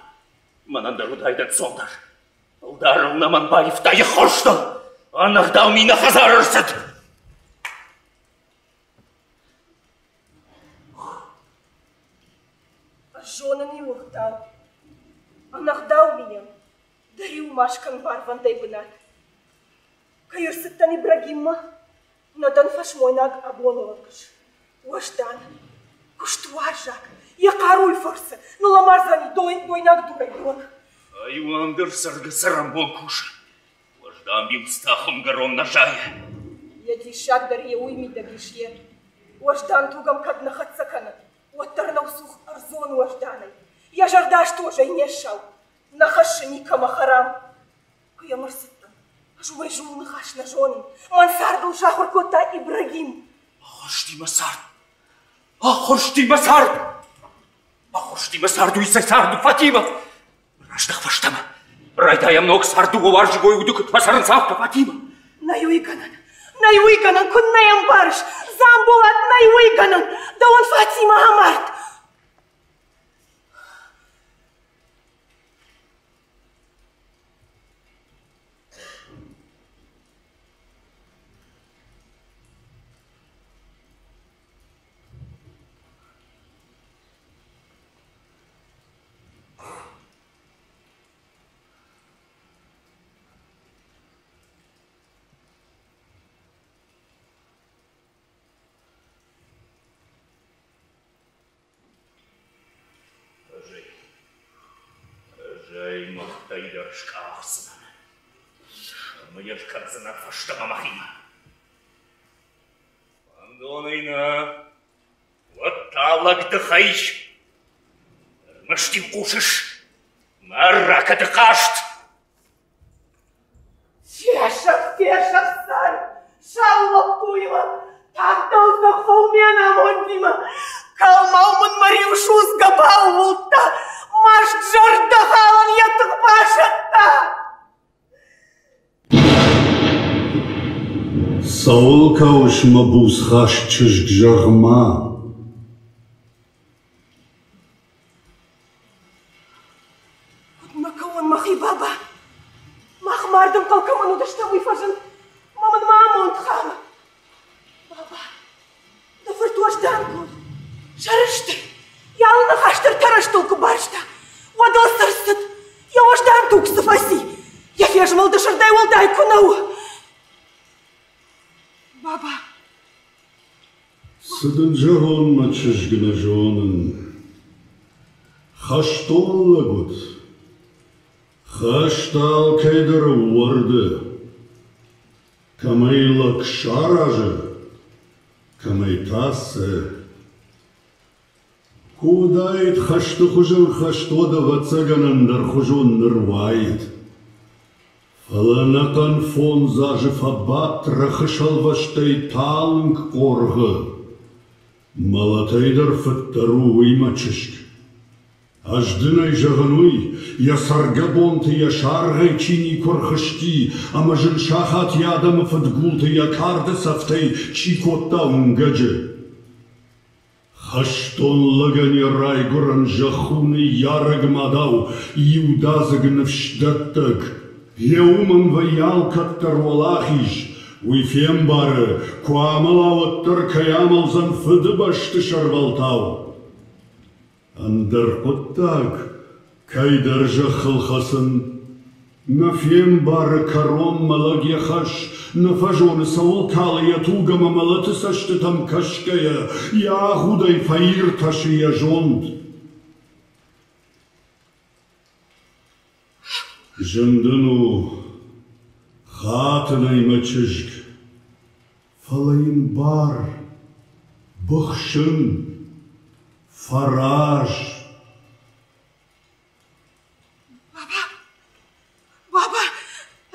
мӕнӕн дӕр уыдаид ӕнцондӕр. Ӕлдарыл нӕ мӕн баивта йӕ хорзтыл, ӕнӕгъдау ми нӕ хӕдзары ӕрцыд. Ӕз зонын иу ӕгъдау. Ӕнӕгъдау мийӕн дӕ риуы ма скӕн барвӕндӕй бынат. Кӕй ӕрцыдтӕн Ибрагиммӕ, нӕ дӕн фӕсмойнаг абоны онг. Уӕздан, куыстуарзаг, йӕ хъаруйы фӕрцы ныллӕмардзӕни дойнаг дурӕй дон. Айуан дӕр цӕргӕ-цӕрӕнбон кусы. Уӕздан билцътӕ хуымгӕрон нӕ зайы. Йӕ диссаг дӕр йӕ уый мидӕг ис, йе. Уӕздан туг ӕм кӕд нӕ хӕццӕ кӕны, уӕддӕр нӕу цух ӕрдзон уӕзданӕй. Йӕ зӕрдӕ стозӕй не ссау, нӕ хӕссы никӕмӕ хӕрам. Куы йӕм ӕрцыдтӕн, ӕз уымӕй зул ныхас нӕ зонын. Мӕн цардыл сахуыр кодта Ибрагим. Ӕххуырсти мӕ цард! Ӕххуырсти мӕ цард! Ӕххуырсти мӕ цард, уый цӕй цард у, Фатимӕ! Раздӕх фӕстӕмӕ! Райдайӕм ног цард дыууӕ уарзӕгой уды куыд фӕцӕрынц, афтӕ, Фатимӕ! Нӕй уый гӕнӕн! Нӕй уый гӕнӕн, куыннӕ йӕ ӕмбарыс? Дзамболат, нӕй уый гӕнӕн! Дӕуӕн Фатимӕ амард! Скъахдзынӕн ӕмӕ йӕ скӕндзынӕн фӕстӕмӕ мӕхимӕ. Фӕндонӕй нӕ, уӕд та лӕгдыхӕй. Ӕрмӕст-иу хъусыс, мӕ ракӕты хъазт. Фесӕф, фесӕф, сар, сау лӕппуимӕ, тагъд дӕлдзӕх фӕу ме намондимӕ. Калмау мын мӕ риу судзгӕ баууылдта, маст зӕрдӕхалӕн йӕ тых басӕтта. Цӕуыл кӕуыс, мӕ буцхаст чызг, зӕгъ-ма? Куыд мӕ кӕуон, мӕхи баба? Мах мардӕнхъӕл кӕмӕн уыдыстӕм, уый фӕзынд, ӕмӕ мын мӕ амонд халы. Баба, дӕ фырт уӕздан куы уыд, сӕрыстыр, йӕ алы ныхас дӕр тӕрӕзтыл куы барста, уӕд ыл цы рцыд, йӕ уӕздан туг цы фӕци, йӕ фезмӕлды сырдӕй уӕлдай куы нӕ у. Баба, Цы дын зӕгъон, мӕ чызг, нӕ зонын. Хӕстон лӕг уыд. Хӕст алкӕй дӕр ӕууӕрды. Кӕмӕй лӕг саразы, кӕмӕй та цы. Куы уыдаид хӕсты хуызӕн хӕст, уӕд, ӕвӕццӕгӕн, ӕндӕрхуызон ныр уаид. Фӕлӕ ӕнӕхъӕн 5 азы фӕбадт рӕхысӕлвӕстӕй талынг хъоргъы. Мӕлӕтӕй дӕр фыддӕр у уый, мӕ чызг. Ӕз дын ӕй зӕгъын уый, йӕ цӕргӕбонты йӕ саргъӕй чи никуы рхызти ӕмӕ зын сахат йӕ адӕмы фыдгулты йӕ карды цӕфтӕй чи кодта уынгӕджы. Хӕстон лӕгӕн йӕ райгуырӕн зӕхх у ныййарӕг мадау иудадзыг ныфсдӕттӕг. Йе уымӕн вӕййы алкӕддӕр уӕлахиз, уый фембары, куы амӕла, уӕддӕр кӕй амӕлдзӕн Фыдыбӕсты сӕрвӕлтау. Ӕндӕр хъуыддаг, кӕйдӕр зӕххыл хӕцын, нӕ фембары кӕронмӕ лӕг йӕ хӕс, нӕ фӕзоны, цӕуыл калы йӕ туг ӕмӕ мӕлӕты цӕстытӕм кӕсгӕйӕ, йӕ агъудӕй фӕиртӕсы йӕ зонд. Зын дын у, хатын ӕй мӕ чызг, фӕлӕ йын бар, быхсын, фӕраз. Баба, баба,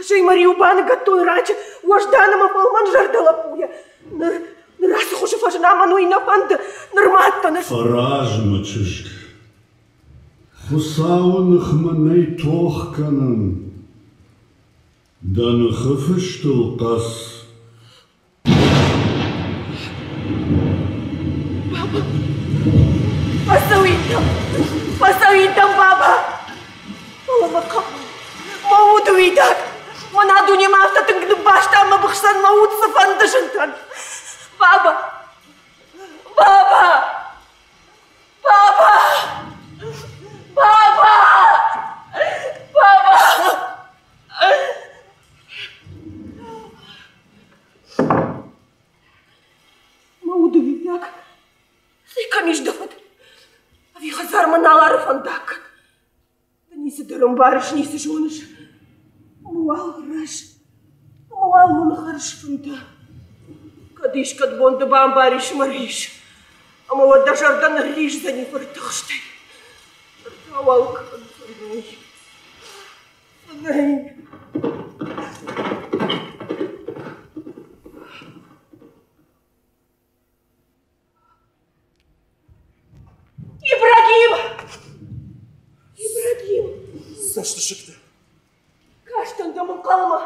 ӕз ӕй мӕ риуы баныгӕдтон раджы, уӕздан ӕмӕ фӕлмӕнзӕрдӕ лӕппуйӕ. Ныр, ныр ацы хуызы фӕзына мӕн уый нӕ фӕнды, нырма адтӕн ӕз. Фӕраз, мӕ чызг, Хуыцауы ныхмӕ нӕй тох кӕнӕн. Дӕ ныхы фыстыл хъӕц. Баба, фӕцӕуинтӕм, фӕцӕуинтӕм, баба. Фӕлӕ мӕ хъӕбул, мӕ уды уидаг, мӕн а дунемӕ афтӕ тынг ныббаста ӕмӕ быхсӕн мӕ уд цыфӕнды зынтӕн. Баба, баба! Баба! Баба! Баба! Мӕ уды уидаг, цӕй кӕм ис дӕ фыд? Ӕви хӕдзармӕ нал ары фӕндаг? Ды ницы дӕр ӕмбарыс, ницы зоныс. Ӕмӕ уал рӕз, ӕмӕ уал мын хӕрзфынтӕ. Кӕд искӕд бон ды бамбарис мӕ рис, ӕмӕ уӕд дӕ зӕрдӕ нырриздзӕни фыртыхстӕй. Ныр та уал кӕн фынӕй, фынӕй. Ибрагим! Ибрагим! Цӕстысыгтӕ. Кастӕн дӕм ӕнхъӕлмӕ.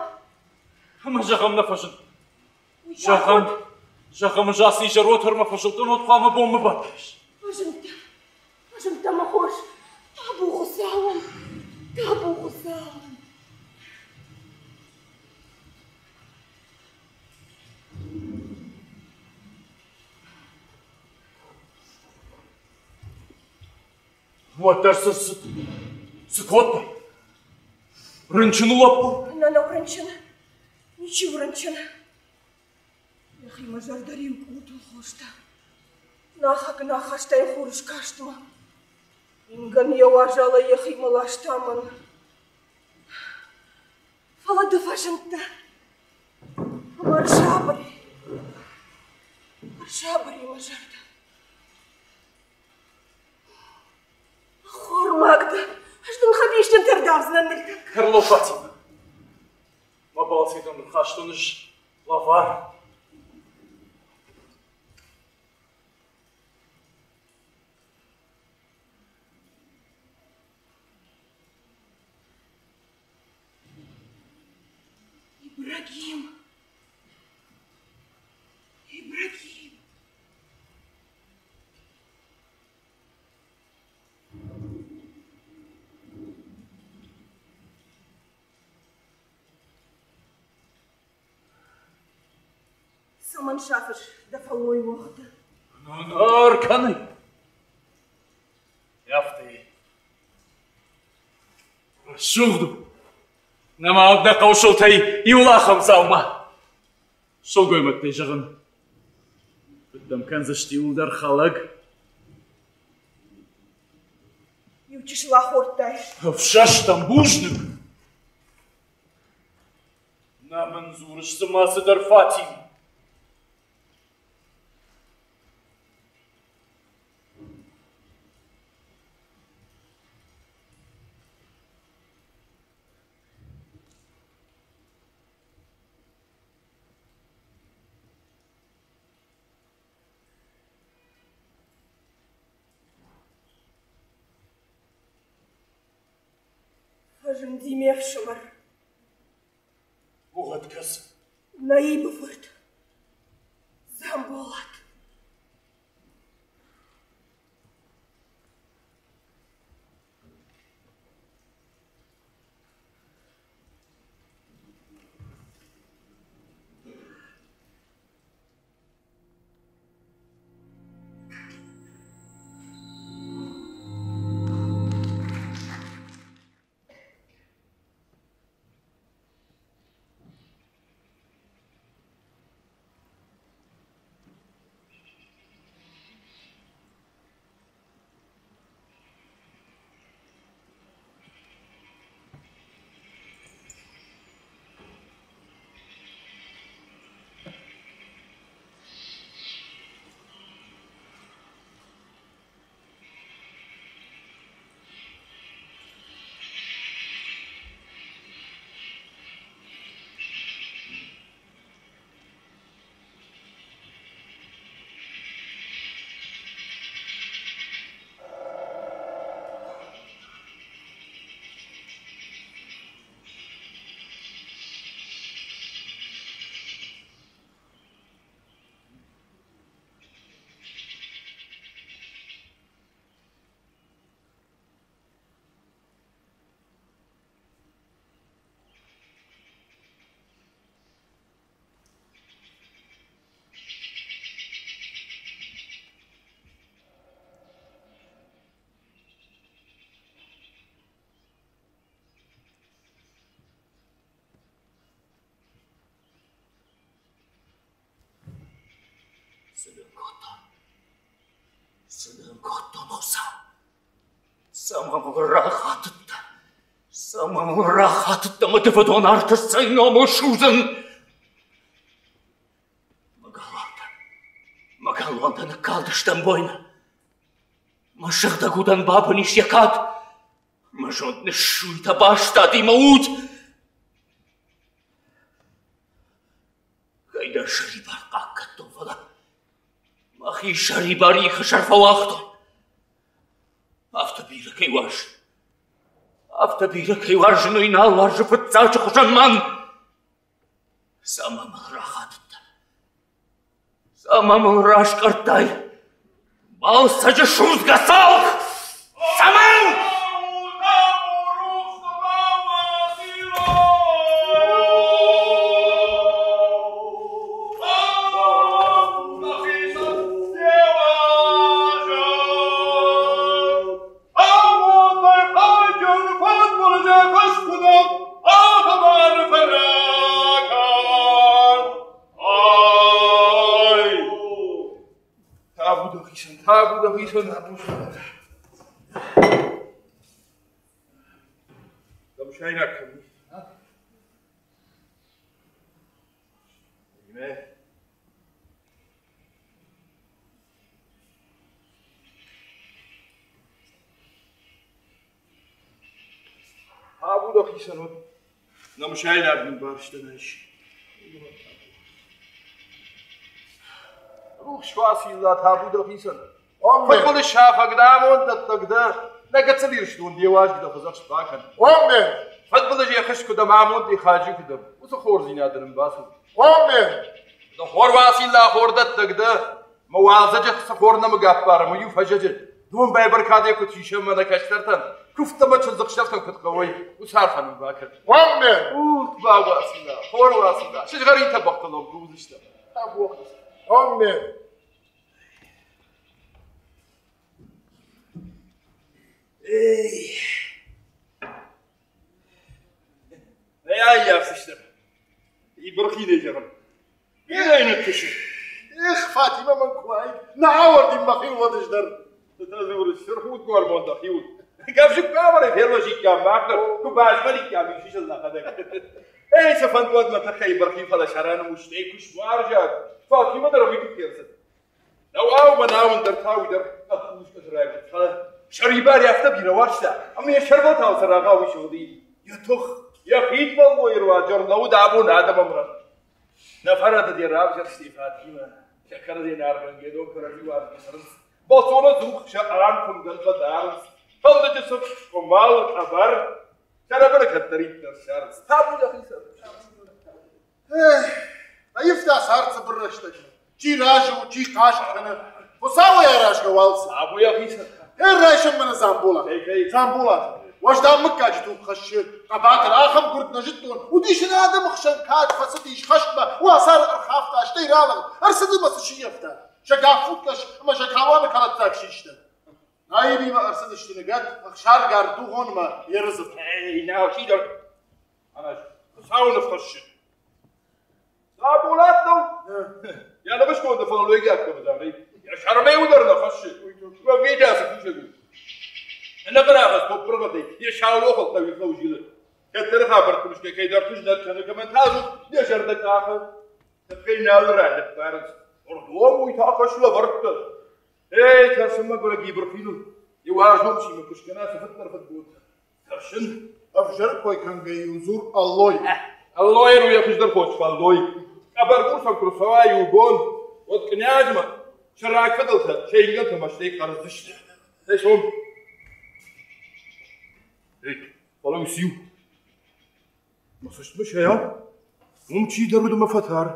Ӕмӕ зӕгъӕм нӕ фӕзынд. Зӕгъӕм, зӕгъӕм, ӕз ацы изӕр отормӕ фӕзылдтӕн, уӕд хъуамӕ бонмӕ бадтаис. Фӕзындтӕ, фӕзындтӕ мӕ хорз. Табу Хуыцауӕн, табу Хуыцауӕн. Уӕддӕр цы, цы, цы кодтай? Рынчын у лӕппу? Нӕ, нӕу рынчын. Ничи у рынчын. Йӕхимӕ зӕрдӕриу къултыл хоста. Нахӕг нахастӕй хурыскастмӕ. Ингӕн йӕ уазалӕй йӕхимӕ ласта мӕн. Фӕлӕ ды фӕзындтӕ ӕмӕ ӕрсабыр и. Ӕрсабыр и мӕ зӕрдӕ. Ӕххормаг дӕ. Ӕз дын хӕбизджынтӕ ӕрдавдзынӕн ныртӕккӕ. Карло Фатимӕ, мӕ балцӕй дӕм ӕрхастон ӕз лӕвар. Ибрагим! Ибрагим! Цӕмӕн сафыс дӕ фӕллой уӕгъды? Ӕркӕны. Афтӕ. Рӕсугъд у. Нӕма нӕ хъӕусылтӕй иуыл ахӕм дзаума. Сылгоймӕгтӕй зӕгъын. Куыд дӕм кӕндзысты иуылдӕр хӕлӕг? Иу чысыл ахордтай. Ӕфсӕстӕн бузныг. Нӕ мын дзурыс, цыма цыдӕр Фатим. Фӕзынди ме фсымӕр. Угъӕд кӕс. Наибы фырт. Дзамболат. Цы дын кодтон? Цы дын кодтон, Хуыцау? Цӕмӕ мыл рахатыдтӕ? Цӕмӕ мыл рахатыдтӕ мӕ дывӕдон арты цӕй номыл судзын? Мӕ галуантӕ, мӕ галуантӕ ныккалдысты ӕмбойны. Мӕ сыгъдӕг удӕн бабын ис йӕ кад. Мӕ зонд ныссуйтӕ бастади мӕ уд. Кӕйдӕр сӕрибар хъахъхъӕдтон, фӕлӕ мӕхи сӕрибар ихы сӕр фӕуагътон. Афтӕ бирӕ кӕй уарзын, афтӕ бирӕ кӕй уарзын, уый нал уарзы фыццаджы хуызӕн мӕн. Цӕмӕ мыл рахатыдтӕ? Цӕмӕ мыл раскъӕрдтай? Балцӕджы судзгӕ цалх! Цӕмӕн? Табу дӕхицӕн, табу дӕхицӕн. Дӕмсайнаг кӕм и? Оммен. Табу дӕхицӕн уӕд. Нӕ мысайнаг мын барстӕн ис. Рухс Уацилла, табу дӕхицӕн. Фыдбылыз сафӕг дӕ, амонддӕттӕг дӕ. Нӕ гыццыл Ирыстон де уазӕг дӕ фӕдзӕхст бакӕн. Оммен! Фыдбылыз йӕ хыз куыд ӕмӕ амонд йӕ хаджы куыд уыцы хорздзинад ын бацу. Оммен! Дӕ хор Уацилла хордӕттӕг дӕ. Мӕ уалдзӕджы цы хор нӕмыг ӕппарӕм, уый-иу фӕзӕджы домбай бӕркадӕй куыд сисӕм мӕ нӕ кӕстӕртӕн, куывдтӕ мӕ чындзыхсӕвтӕн куыд хъӕуой, уыцы арфӕ нын бакӕн. Оммен! Урт бауацилла, хор Уацилла, сызгъӕрин тӕбӕгътыл ӕмбулдзыстӕм. Оммен! Эй! Эй, ӕййафдзыстӕм. Ибырхинӕй зӕгъын. Бирӕ ныттысы. Эх, Фатимӕ мӕн куы уаид, нӕ ауӕрдин мӕхи уӕд ӕз дӕр. Дзуры сырхуд гормон дӕхиуыл. Гӕвзыкк бавӕрӕй фервӕзиккам мах дӕр, куы базмӕликкам исисыл нӕхӕдӕг. Эй, цы фӕнд уӕд мӕ тыххӕй бырхи, фӕлӕ сӕрӕн устӕй куы суарзат, Фатимӕ дӕр уый тыххӕй ӕрцыд. Нӕуау мӕнау ӕндӕр та уый дӕр ӕххуысгӕ райгуырд, фӕлӕ сӕрибар афтӕ бирӕ уарзта, ӕмӕ йӕ сӕрвӕлтау цӕрӕгау исыгъди. Йӕ тых, йӕ хид фӕллойы руаджы ӕрлӕууыд абон адӕмӕмрӕгъ. Нӕ фӕрӕдыд йӕ равзӕрсти Фатимӕ, сӕ кӕрӕдзийӕн аргъгӕнгӕ дон кӕрӕдзи уарзгӕ цӕрынц. Бӕлццоны ӕдзух сӕ арм фынгӕн фӕдарынц, фӕлдыджы сыф, къуымӕл, къӕбӕр. Сӕрӕбӕры кӕддӕриддӕр ссарынц. Табу дӕхицӕн. Эх, аивта цард цыбыр рӕстӕгмӕ. Чи разы у, чи хъаст кӕны. Хуыцауӕй аразгӕ уалдзӕг. Табу йӕхицӕн. Эр райсӕм мӕнӕ Дзамболат. Дзамболат, уӕздан мыггаджы туг хӕссы. Хъӕбатыр ахӕм гуырд нӕ зыдтон. Уыдис ын адӕмы хсӕн кад, фӕцыдис хӕстмӕ, уацары ӕрхафта, стӕй ралыгъд. Ӕрцыд ӕмӕ цы сыййӕфта? Сӕ гаффутгӕс ӕмӕ сӕ кауаны кӕлӕддзаг систы. Наибимӕ ӕрцыдысты ныгӕд ӕхсаргард дугъонмӕ ерыдзыд. Эй, нал чидӕр Хуыцауы ныфхӕссы. Дзаболат нӕу? Йӕ нывысконды фӕллойгӕ куы йӕ сӕрмӕ дӕр нӕ хӕссы. Уӕвгӕ цы кусӕг у? Ӕнӕбарӕхӕс топпыргъӕдӕй йӕ саулохыл хъӕуи-хъӕу зилы. Кӕддӕры хабӕртты мысгӕ кӕйдӕрты знӕт кӕны, кӕмӕн та дзух йӕ зӕрдӕ къахы. Тыххӕй нал ранӕппарынц. Ӕрдом уый та хӕс лӕвӕрдта. Эй, тӕрсын мӕгуырӕг Ибырхиныл. Йӕ уарзон чи мӕ куы скӕна, цыфыддӕр фыдбонтӕ. Тӕрсын. Ӕвзӕр кой кӕнгӕ-иу дзур Аллой. Аллойӕн у йӕ хуыздӕр хос фӕллой. Къӕбӕргур куы рцӕуа иу бон, уӕд кънязмӕ сӕ рагфыдӕлтӕ сӕ ингӕнтӕ мӕстӕй хъӕрздзысты. Эй, сом. Эй, фӕлӕ ус иу. Мӕ цӕстмӕ сӕйау, уым чидӕр уыд ӕмӕ фӕтар.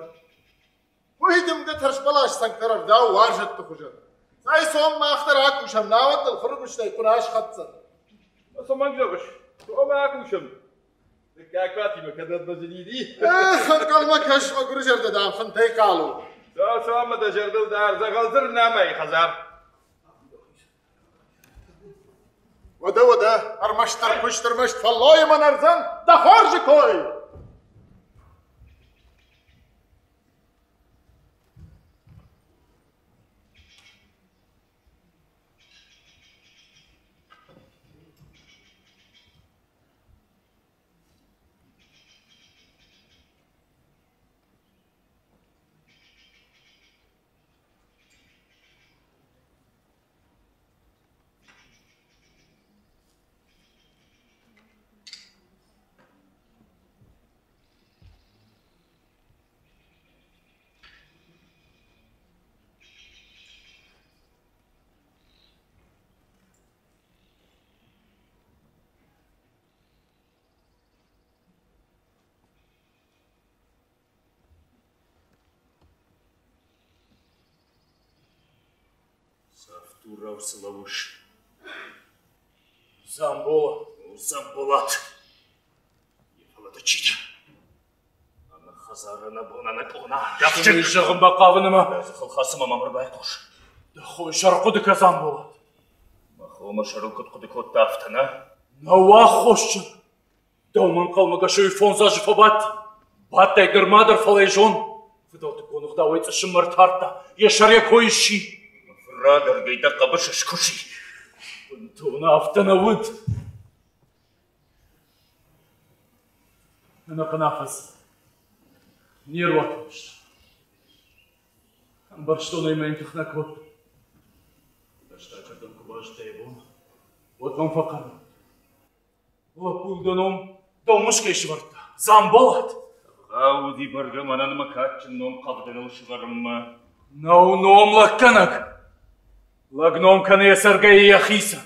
Уый дымгӕ тӕрсбӕлас цӕнгтӕ рӕвдауы уарзӕтты хуызӕн. Цӕй цом мах дӕр акусӕм, науӕд ныл фыргуыстӕй хъуына схӕцдзӕн. Цӕмӕн зӕгъыс? Цом акусӕм. Дыккаг Фатимӕ кӕд ӕрбазыниди? Эх, ӕнхъӕлмӕ кӕс, мӕгуыры зӕрдӕ дам фынтӕй хъал у. Цом ӕмӕ дӕ зӕрдыл дар, дзӕгъӕлдзыр нӕма и хӕдзар. Уӕдӕ, уӕдӕ, ӕрмӕстдӕр куыст, ӕрмӕст фӕллойы мӕн ӕрдзӕн дӕ хорзы кой! Цавддурау цы лӕууыс? Дзамболат. О, Дзамболат! Фӕлӕ ды чи дӕ? Ӕнӕ хӕдзар, ӕнӕ бон, ӕнӕ къона. Гӕвзыкк зӕгъын бахъавын ӕмӕ... Дӕ дзыхыл хӕцы ӕмӕ мӕм ӕрбайхъус. Дӕ хойы сӕр хъуыды кӕ, Дзамболат. Мӕ хо мӕ сӕрыл куыд хъуыды кодта, афтӕ нӕ? Нӕу аххосджын. Дӕумӕ ӕнхъӕлмӕ кӕсой фондз азы фӕбадти. Бадтӕй нырма дӕр, фӕлӕ йӕ зон, фыдӕлтыккон ӕгъдауӕй цъысыммӕ ӕртардта, йӕ сӕр йӕ кой сси. Фырадӕргӕй дӕ хъӕбысы скуыси. Бынтон афтӕ нӕ уыд. Ӕнӕхъӕн афӕдз не руатон сты. Ӕмбӕрстон ӕй, мӕ йын тых нӕ кодтон. Фӕстаджырдӕм куы базыдта йӕ бон, уӕд мӕм фӕхъӕр Лӕппуйыл дӕ ном дӕумӕсгӕй сӕвӕрдта, Дзамболат. Ӕвгъау уыди бӕргӕ мӕнӕн мӕ кадджын ном Хъӕвдыныл сӕвӕрынмӕ. Нӕу ном лӕггӕнӕг. Лӕг ном кӕны йӕ цӕргӕйӕ йӕхицӕн.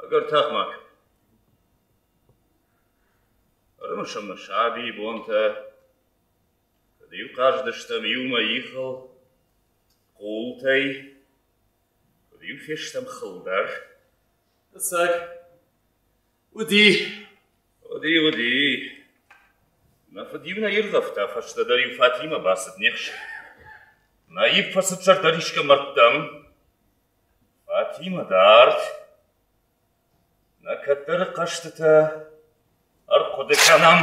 Ӕгӕр тагъд ма кӕн. Ӕрымысӕм нӕ сабийы бонтӕ, кӕд-иу хъазыдыстӕм иумӕ ихыл, хъултӕй, куыд-иу фестӕм хыл дӕр. Ӕцӕг, уыди. Уыди, уыди. Мӕ фыд-иу нӕ иргъӕвта, фӕстӕдӕр-иу Фатимӕ бацыд не хсӕн. Наиб фӕцыд зӕрдӕрисгӕ мӕрдтӕм. Фатимӕ дард. Нӕ кӕддӕры хъӕзтытӕ ӕрхъуыды кӕнӕм.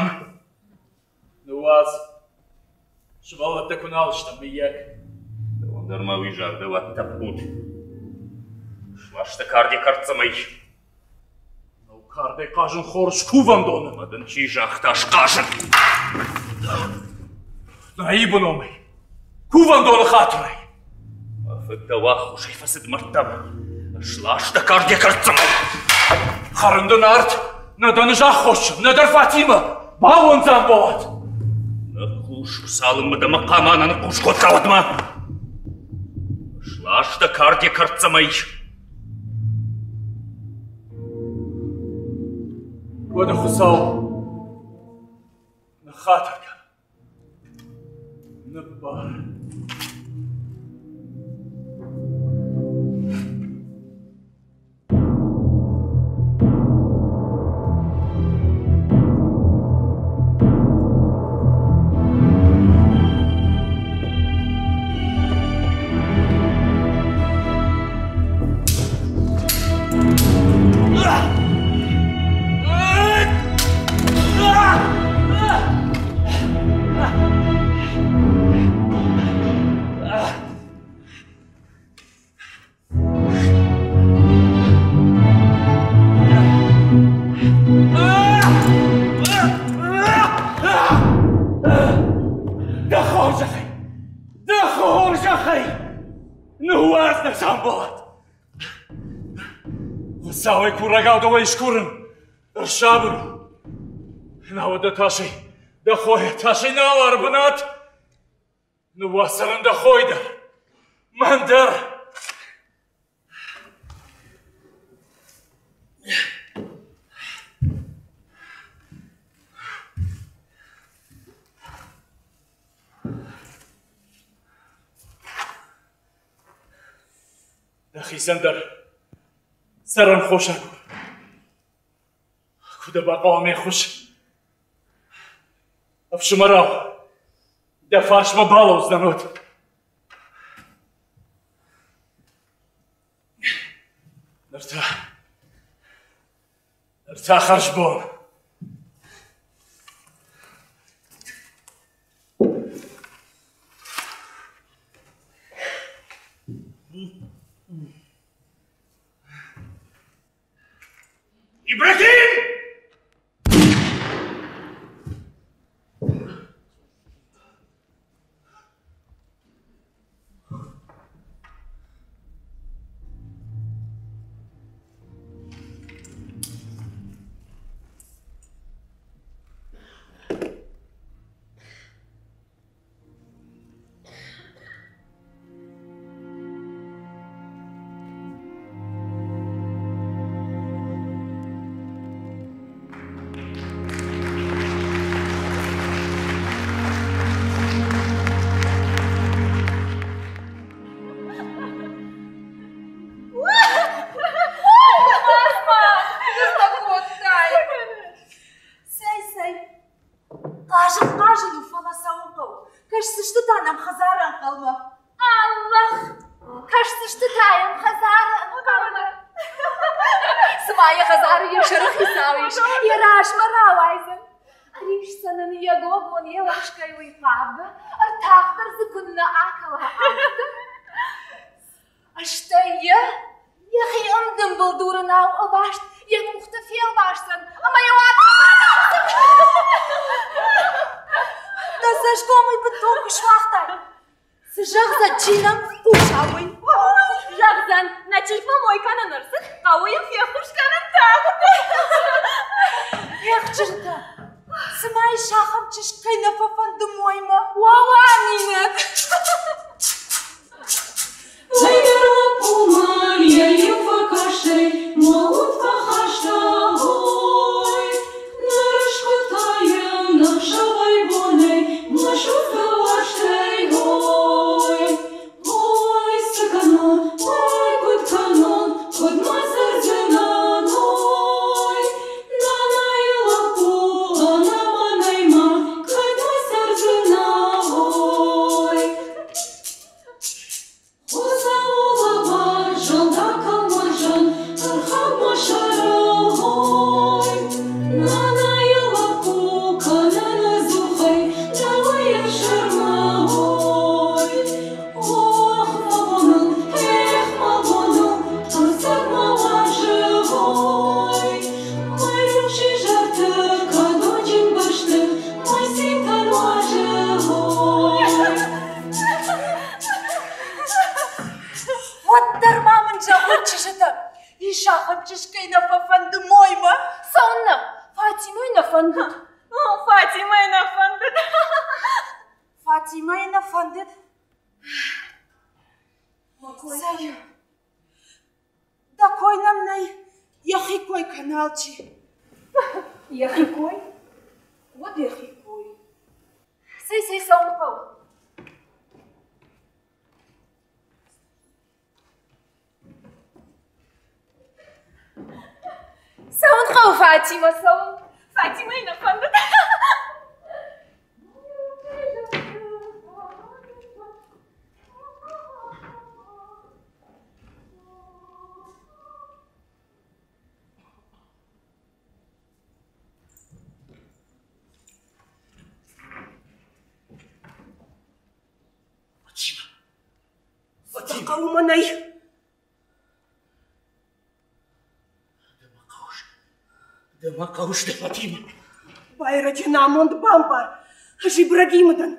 Ныууадз. Сывӕллӕттӕ куы нал стӕм, мыййаг. Дӕуӕн дӕр ма уый загъдӕуӕд тӕппуд. Сласта кард йӕ кӕрддзӕмӕй. Нау кардӕй хъазын хорз кувӕндоны. Ӕмӕ дын чи загъта схъазын? Наибы номӕй. Кувӕндоны хатырӕй. Мӕ фыд дӕу аххосӕй фӕцыд мӕрдтӕм. Сласта кард йӕ кӕрддзӕмӕй. Хӕрын дын ард, нӕ дӕн ӕз аххосджын, нӕдӕр Фатимӕ. Бауон Дзамболат! Ныхъхъус, цалынмӕ дӕ мӕ хъама нӕ ныхъхъус кодта, уӕдмӕ. Сласта кард йӕ кӕрддзӕмӕй. Уӕдӕ Хуыцау, ныххатыр кӕн. Ныббар. Дӕ хорзӕхӕй! Дӕ хорзӕхӕй! Ныууадз нӕ, Дзамболат! Хуыцауӕй курӕгау дӕуӕй скурын, ӕрсабыр у. Науӕд дӕ тасӕй, дӕ хойӕ тасӕй нал ары бынат. Ныууадздзӕн дӕ хой дӕр, мӕн дӕр. Дӕхицӕн дӕр цӕрӕн хос агур. Куы дӕ бахъӕуа ме ххуыс, ӕфсымӕрау, дӕ фарсмӕ балӕудзынӕн уӕд. Ныр та, ныр та хӕрзбон. Ибрагим! Цӕй, цӕй, Хъазын хъазын у, фӕлӕ цӕуын хъӕуы. Кӕсдзысты та нӕм хӕдзары ӕнхъӕлмӕ. Аллах! Кӕсдзысты та йӕм хӕдзары ӕнхъӕлмӕ. Цыма йӕ хӕдзары йӕ сӕры хицау ис, йӕ размӕ рауайдзӕн. Ӕрисдзӕн ын йӕ гогон йе уӕхскӕй уый хъавгӕ, ӕртах дӕр дзы куыннӕ акӕла, афтӕ. Стӕй йӕ йӕхи ӕмдымбыл дурынау ӕваст Йӕ къухтӕ фелвасдзӕн ӕмӕ йӕ уат Дӕ цӕсгомӕй бынтон куы суагътай. Цы зӕгъдзӕн, чи нӕм хъуса, уый? Зӕгъдзӕн, нӕ чызгмӕ мой кӕнын ӕрцыд, хъӕуы йын феххуыс кӕнын тагъд. Эх, чызджытӕ, цыма ис ахӕм чызг, кӕй нӕ фӕфӕнды моймӕ. Уӕууа, Аминӕт! Цӕйдӕр лӕппумӕ йӕ иу фӕкастӕй мӕ уд фӕхаста, ой. Ныр ыскуыдта йын ӕхсӕвӕй-бонӕй мӕ судзгӕ уарзтӕй, ой. Ой, цы кӕнон, ой, куыд кӕнон, куыд ма цӕрдзынӕн, ой. Нанайы лӕппу, ӕнӕ мӕнӕй ма кӕдмӕ цӕрдзынӕ, ой. Хуыцауы лӕвар, зӕлдаг кӕлмӕрзӕн, ӕрхауд мӕ сӕрыл, ой. Нанайы лӕппу кӕнын ӕдзухӕй дӕуӕй ӕфсӕрмы, ой. Ох, мӕ боныл, эх, мӕ боныл, ӕцӕг мӕ уарзы, ой. Мӕ рухс изӕрты кадоджын бӕсты мӕ цинтӕ нуазы, ой. Уӕддӕр ма мын зӕгъут, чызджытӕ, ис ахӕм чызг, кӕй нӕ фӕфӕнды моймӕ? Цӕуыннӕ? Фатимӕйы нӕ фӕндыд. Фатимӕйы нӕ фӕндыд. Фатимӕйы нӕ фӕндыд? Цӕй, дӕ кой нӕм нӕй, йӕхи кой кӕны алчи. Йӕхи кой? Уӕд йӕхи кой. Цӕй, цӕй, цӕуын хъӕуы. Цӕуын хъӕуы, Фатимӕ, цӕуын. Фатимӕйы нӕ фӕндыд. Фатима! Фатима! Хъӕуы мӕнӕй! Ды мӕ хъӕуыс. Ды мӕ хъӕуыс, ды, Фатима. Байрӕджы намонд бамбар. Ӕз Ибрагимы дӕн.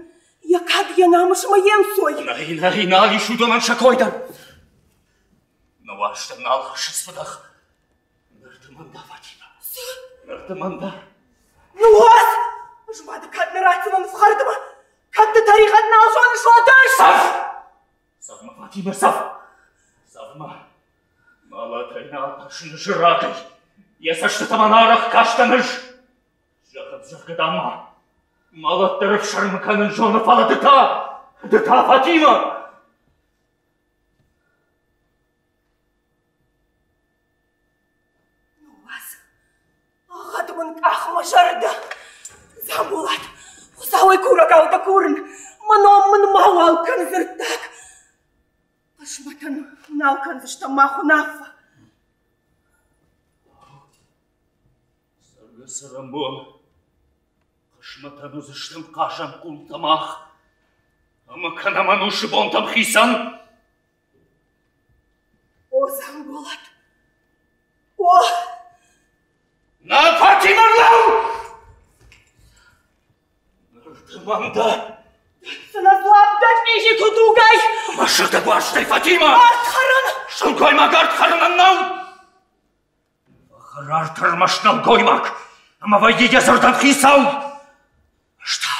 Йӕ кад, йӕ намыс ӕмӕ йе нцой. Нӕй, нӕй, нал ис уыдонӕн сӕ кой дӕр. Нӕ уарзтӕн нал хӕссынц фыдӕх. Ныр ды мӕн дӕ, Фатима. Ныр ды мӕн дӕ. Ныууадз! Ӕз ма ды кӕд нӕ ратдзынӕн фхӕрдмӕ? Кӕд ды тӕригъӕд нал зоныс, уӕд ӕз! Цӕв! Цӕв мӕ, Фатима, цӕв! Цӕв мӕ! Мӕлӕтӕй нал тӕрсын зырагӕй. Йӕ цӕстытӕм ӕнарӕх кастӕн ӕз. Зӕгъӕд, зӕгъгӕ, дам ма. Мӕлӕт дӕр ӕфсӕрмы кӕнын зоны, фӕлӕ ды та, ды та, Фатима! Ныууадз, ӕгъгъӕд мын къах мӕ зӕрдӕ. Дзамболат, Хуыцауӕй курӕгау дӕ курын, мӕ ном мын мауал кӕн дзырддаг. Хъысмӕтӕн нал кӕндзыстӕм мах уынаффӕ. Цӕргӕ-цӕрӕнбон хъысмӕтӕн уыдзыстӕм хъазӕн хъултӕ мах ӕмӕ кӕнӕм ӕнусы бонтӕм хицӕн. О, Дзамболат! О! Нӕ Фатимӕ лӕу! Ныр ды мӕн дӕ! Цынӕ дзуапп дӕ чъизиты тугӕй! Мӕ сыгъдӕг уарзтӕй, Фатимӕ! Ард хӕрын! Сылгоймаг ард хӕрынӕн нӕу! Фӕхӕрарт ӕрмӕст нӕлгоймаг, ӕмӕ вӕййы йӕ дзырдӕн хицау. Ӕз та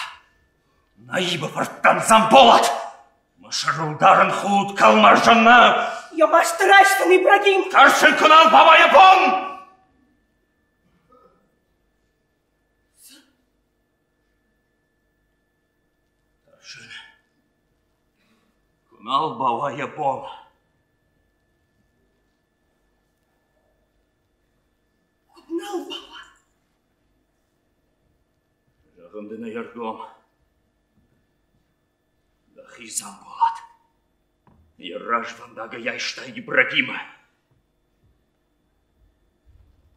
Наибы фырттӕн Дзамболат! Мӕ сӕрыл дарын худ кӕлмӕрзӕн нӕ! Йӕ маст райстын, Ибрагим! Тӕрсын куы нал бауа йӕ бон! Тӕрсын, куы нал бауа йӕ бон. Куыд нал бауа? Зӕгъын дын ӕй ӕргом. Дӕхи Дзамболат. Йӕ развӕндагӕй айста Ибрагимы.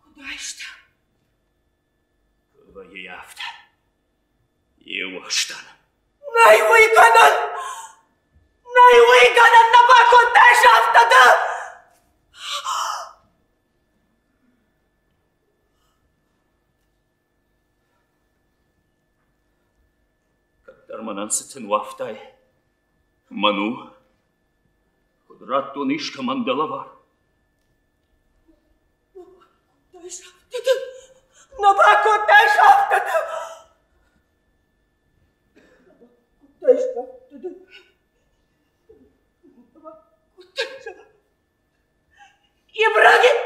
Куыд айста? Куыд вӕййы афтӕ? Иу ӕхстӕн. Нӕй уый гӕнӕн! Нӕй уый гӕнӕн, нӕ бакодтай афтӕ ды! Кӕддӕр мӕнӕн цы тын уафтай, мӕн у. Куыд радтон искӕмӕн дӕ лӕвар? Нӕ бакодтай сӕфтӕ! Ибрагим!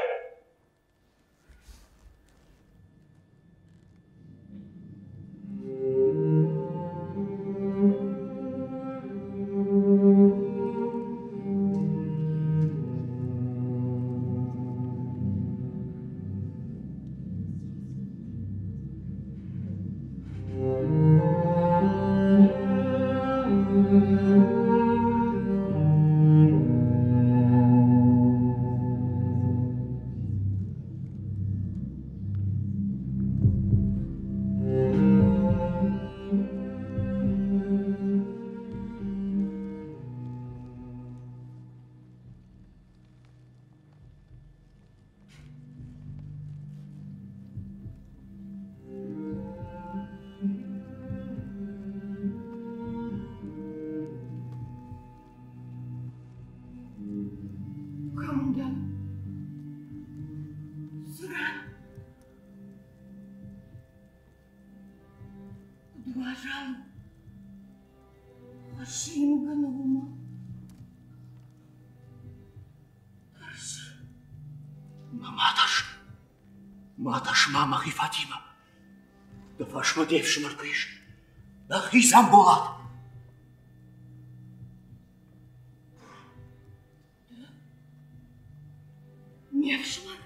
Кӕм дӕн? Цы ран? Куыд уазал у. Хӕссы ингӕны уымӕ. Тӕрсы. Ма тӕрс. Ма тӕрс, ма, мӕхи Фатимӕ. Дӕ фарсмӕ де фсымӕр куы ис. Дӕхи Дзамболат. Ме фсымӕр?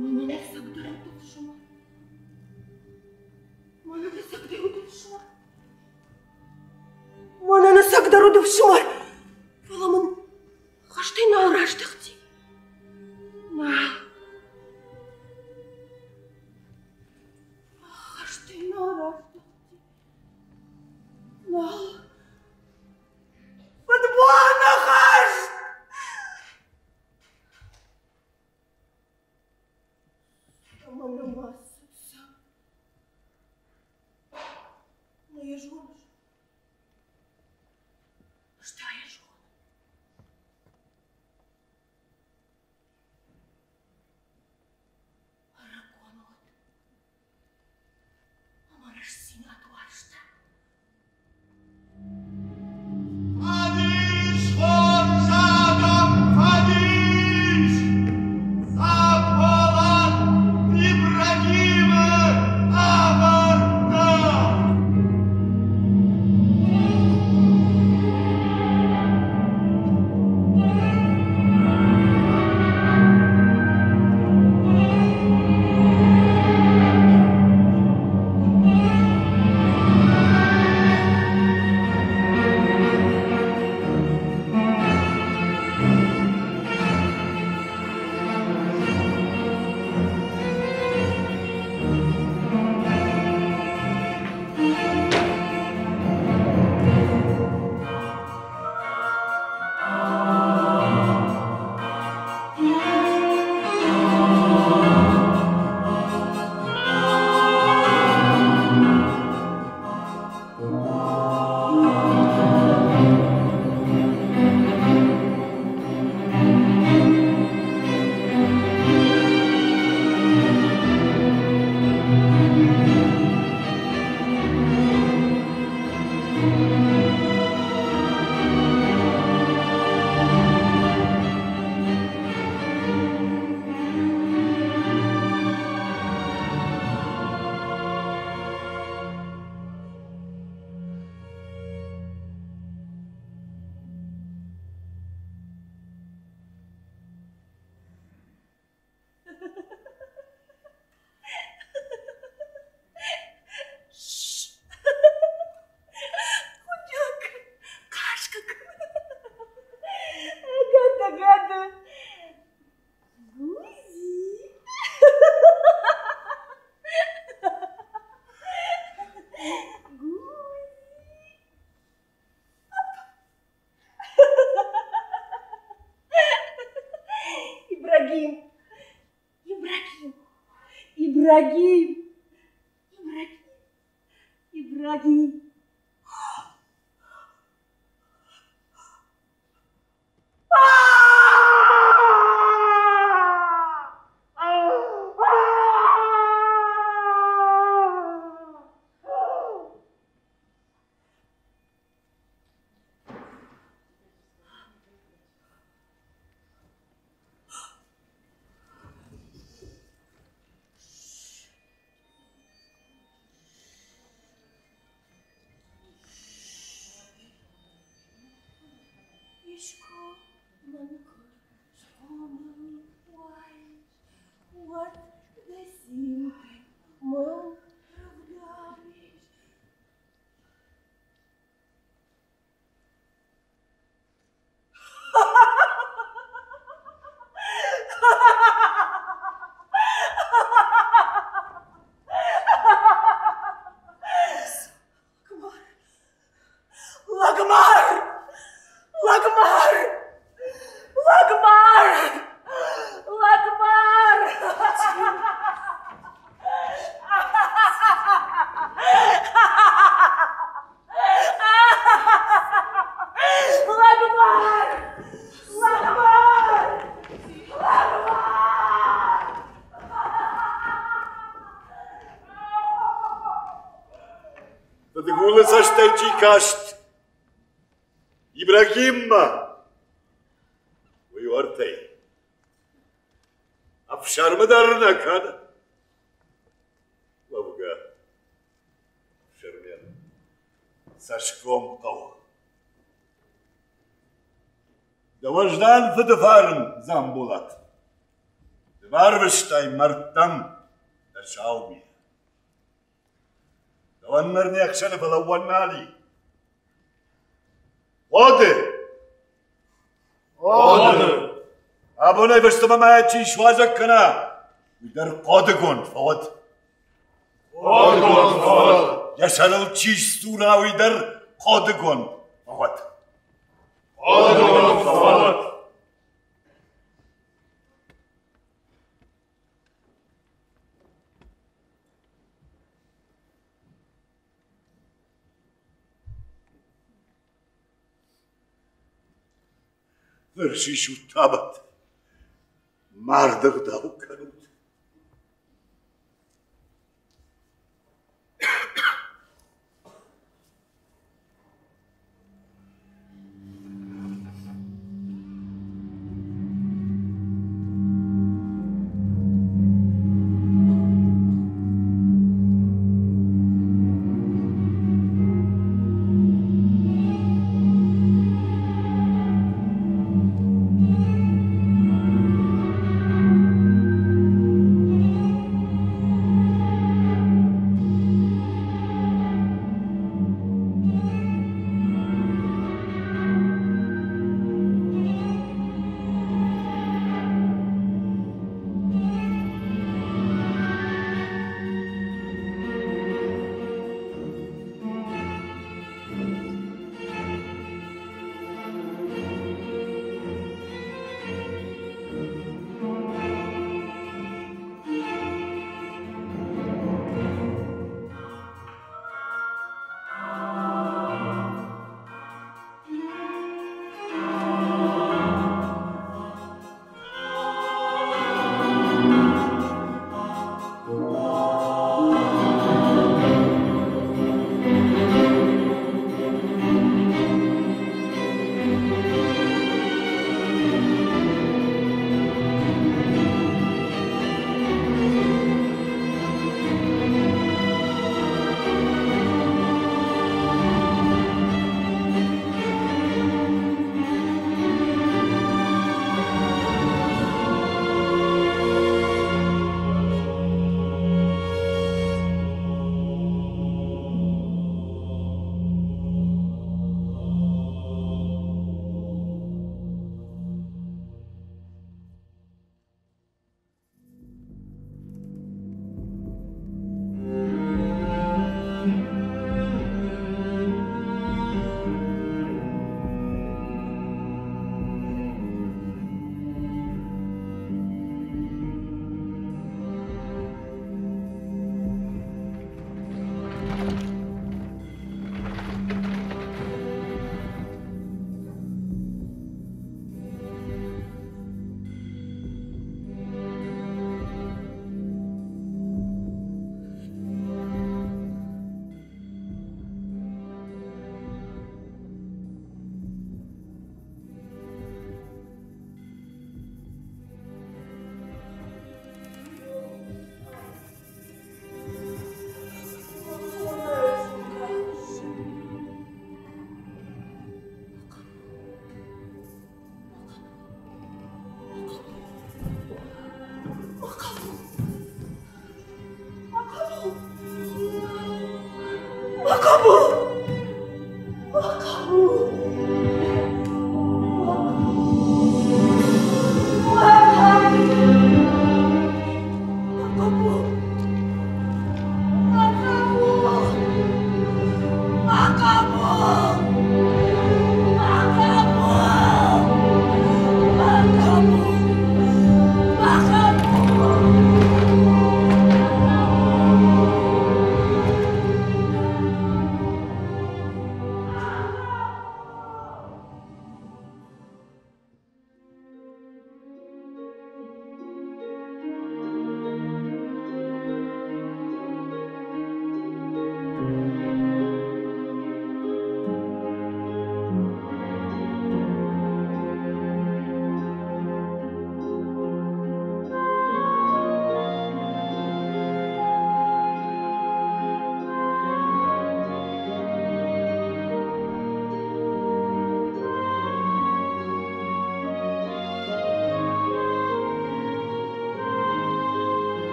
Мӕнӕн ӕцӕгдӕр уыд ӕфсымӕр. Мӕнӕн ӕцӕгдӕр уыд ӕфсымӕр. Мӕнӕн ӕцӕгдӕр уыд ӕфсымӕр. Фӕлӕ мын хӕстӕй нал раздӕхти. Нал. Хӕстӕй нал раздӕхти. Нал. Фыдбоны хӕст! Ӕмӕ нымӕцы цы? Нӕ йӕ зоныс? Ӕз та йӕ зонын. Ӕрыгон уыд ӕмӕ рӕстдзинад уарзта. Фӕдис, хорз адӕм, фӕдис! Дзамболат Ибрагим! Ибрагим! Ибрагим! Ибрагим! Искуы мын куы схъомыл уаис, уӕд дӕ цинтӕй мыл рӕвдауис. Лӕгмар! Лӕгмар! Лӕгмар! Лӕгмар! Лӕгмар! Лӕгмар! Лӕгмар! Фыдгулы цӕстӕй чи каст Ибрагиммӕ, уый уартӕй ӕфсӕрмы дӕр нӕ кӕны. Уӕвгӕ, ӕфсӕрмӕн цӕсгом хъӕуы. Дӕ уӕздан фыды фарн, Дзамболат, ды барвыстай мӕрдтӕм дӕ сау мигъ. Дӕуӕн ныр не хсӕны фӕлӕууӕн нал и. Хъоды! Хъоды! Абонӕй фӕстӕмӕ ма чи суазӕг кӕна, уый дӕр хъодыгонд фӕуӕд. Хъодыгонд фӕуӕд! Йӕ сӕрыл чи сдзура, уый дӕр хъодыгонд фӕуӕд. Хъодыгонд фӕуӕд! Ныр сисут табӕт, марды гъдау кӕнут. хъӕбул!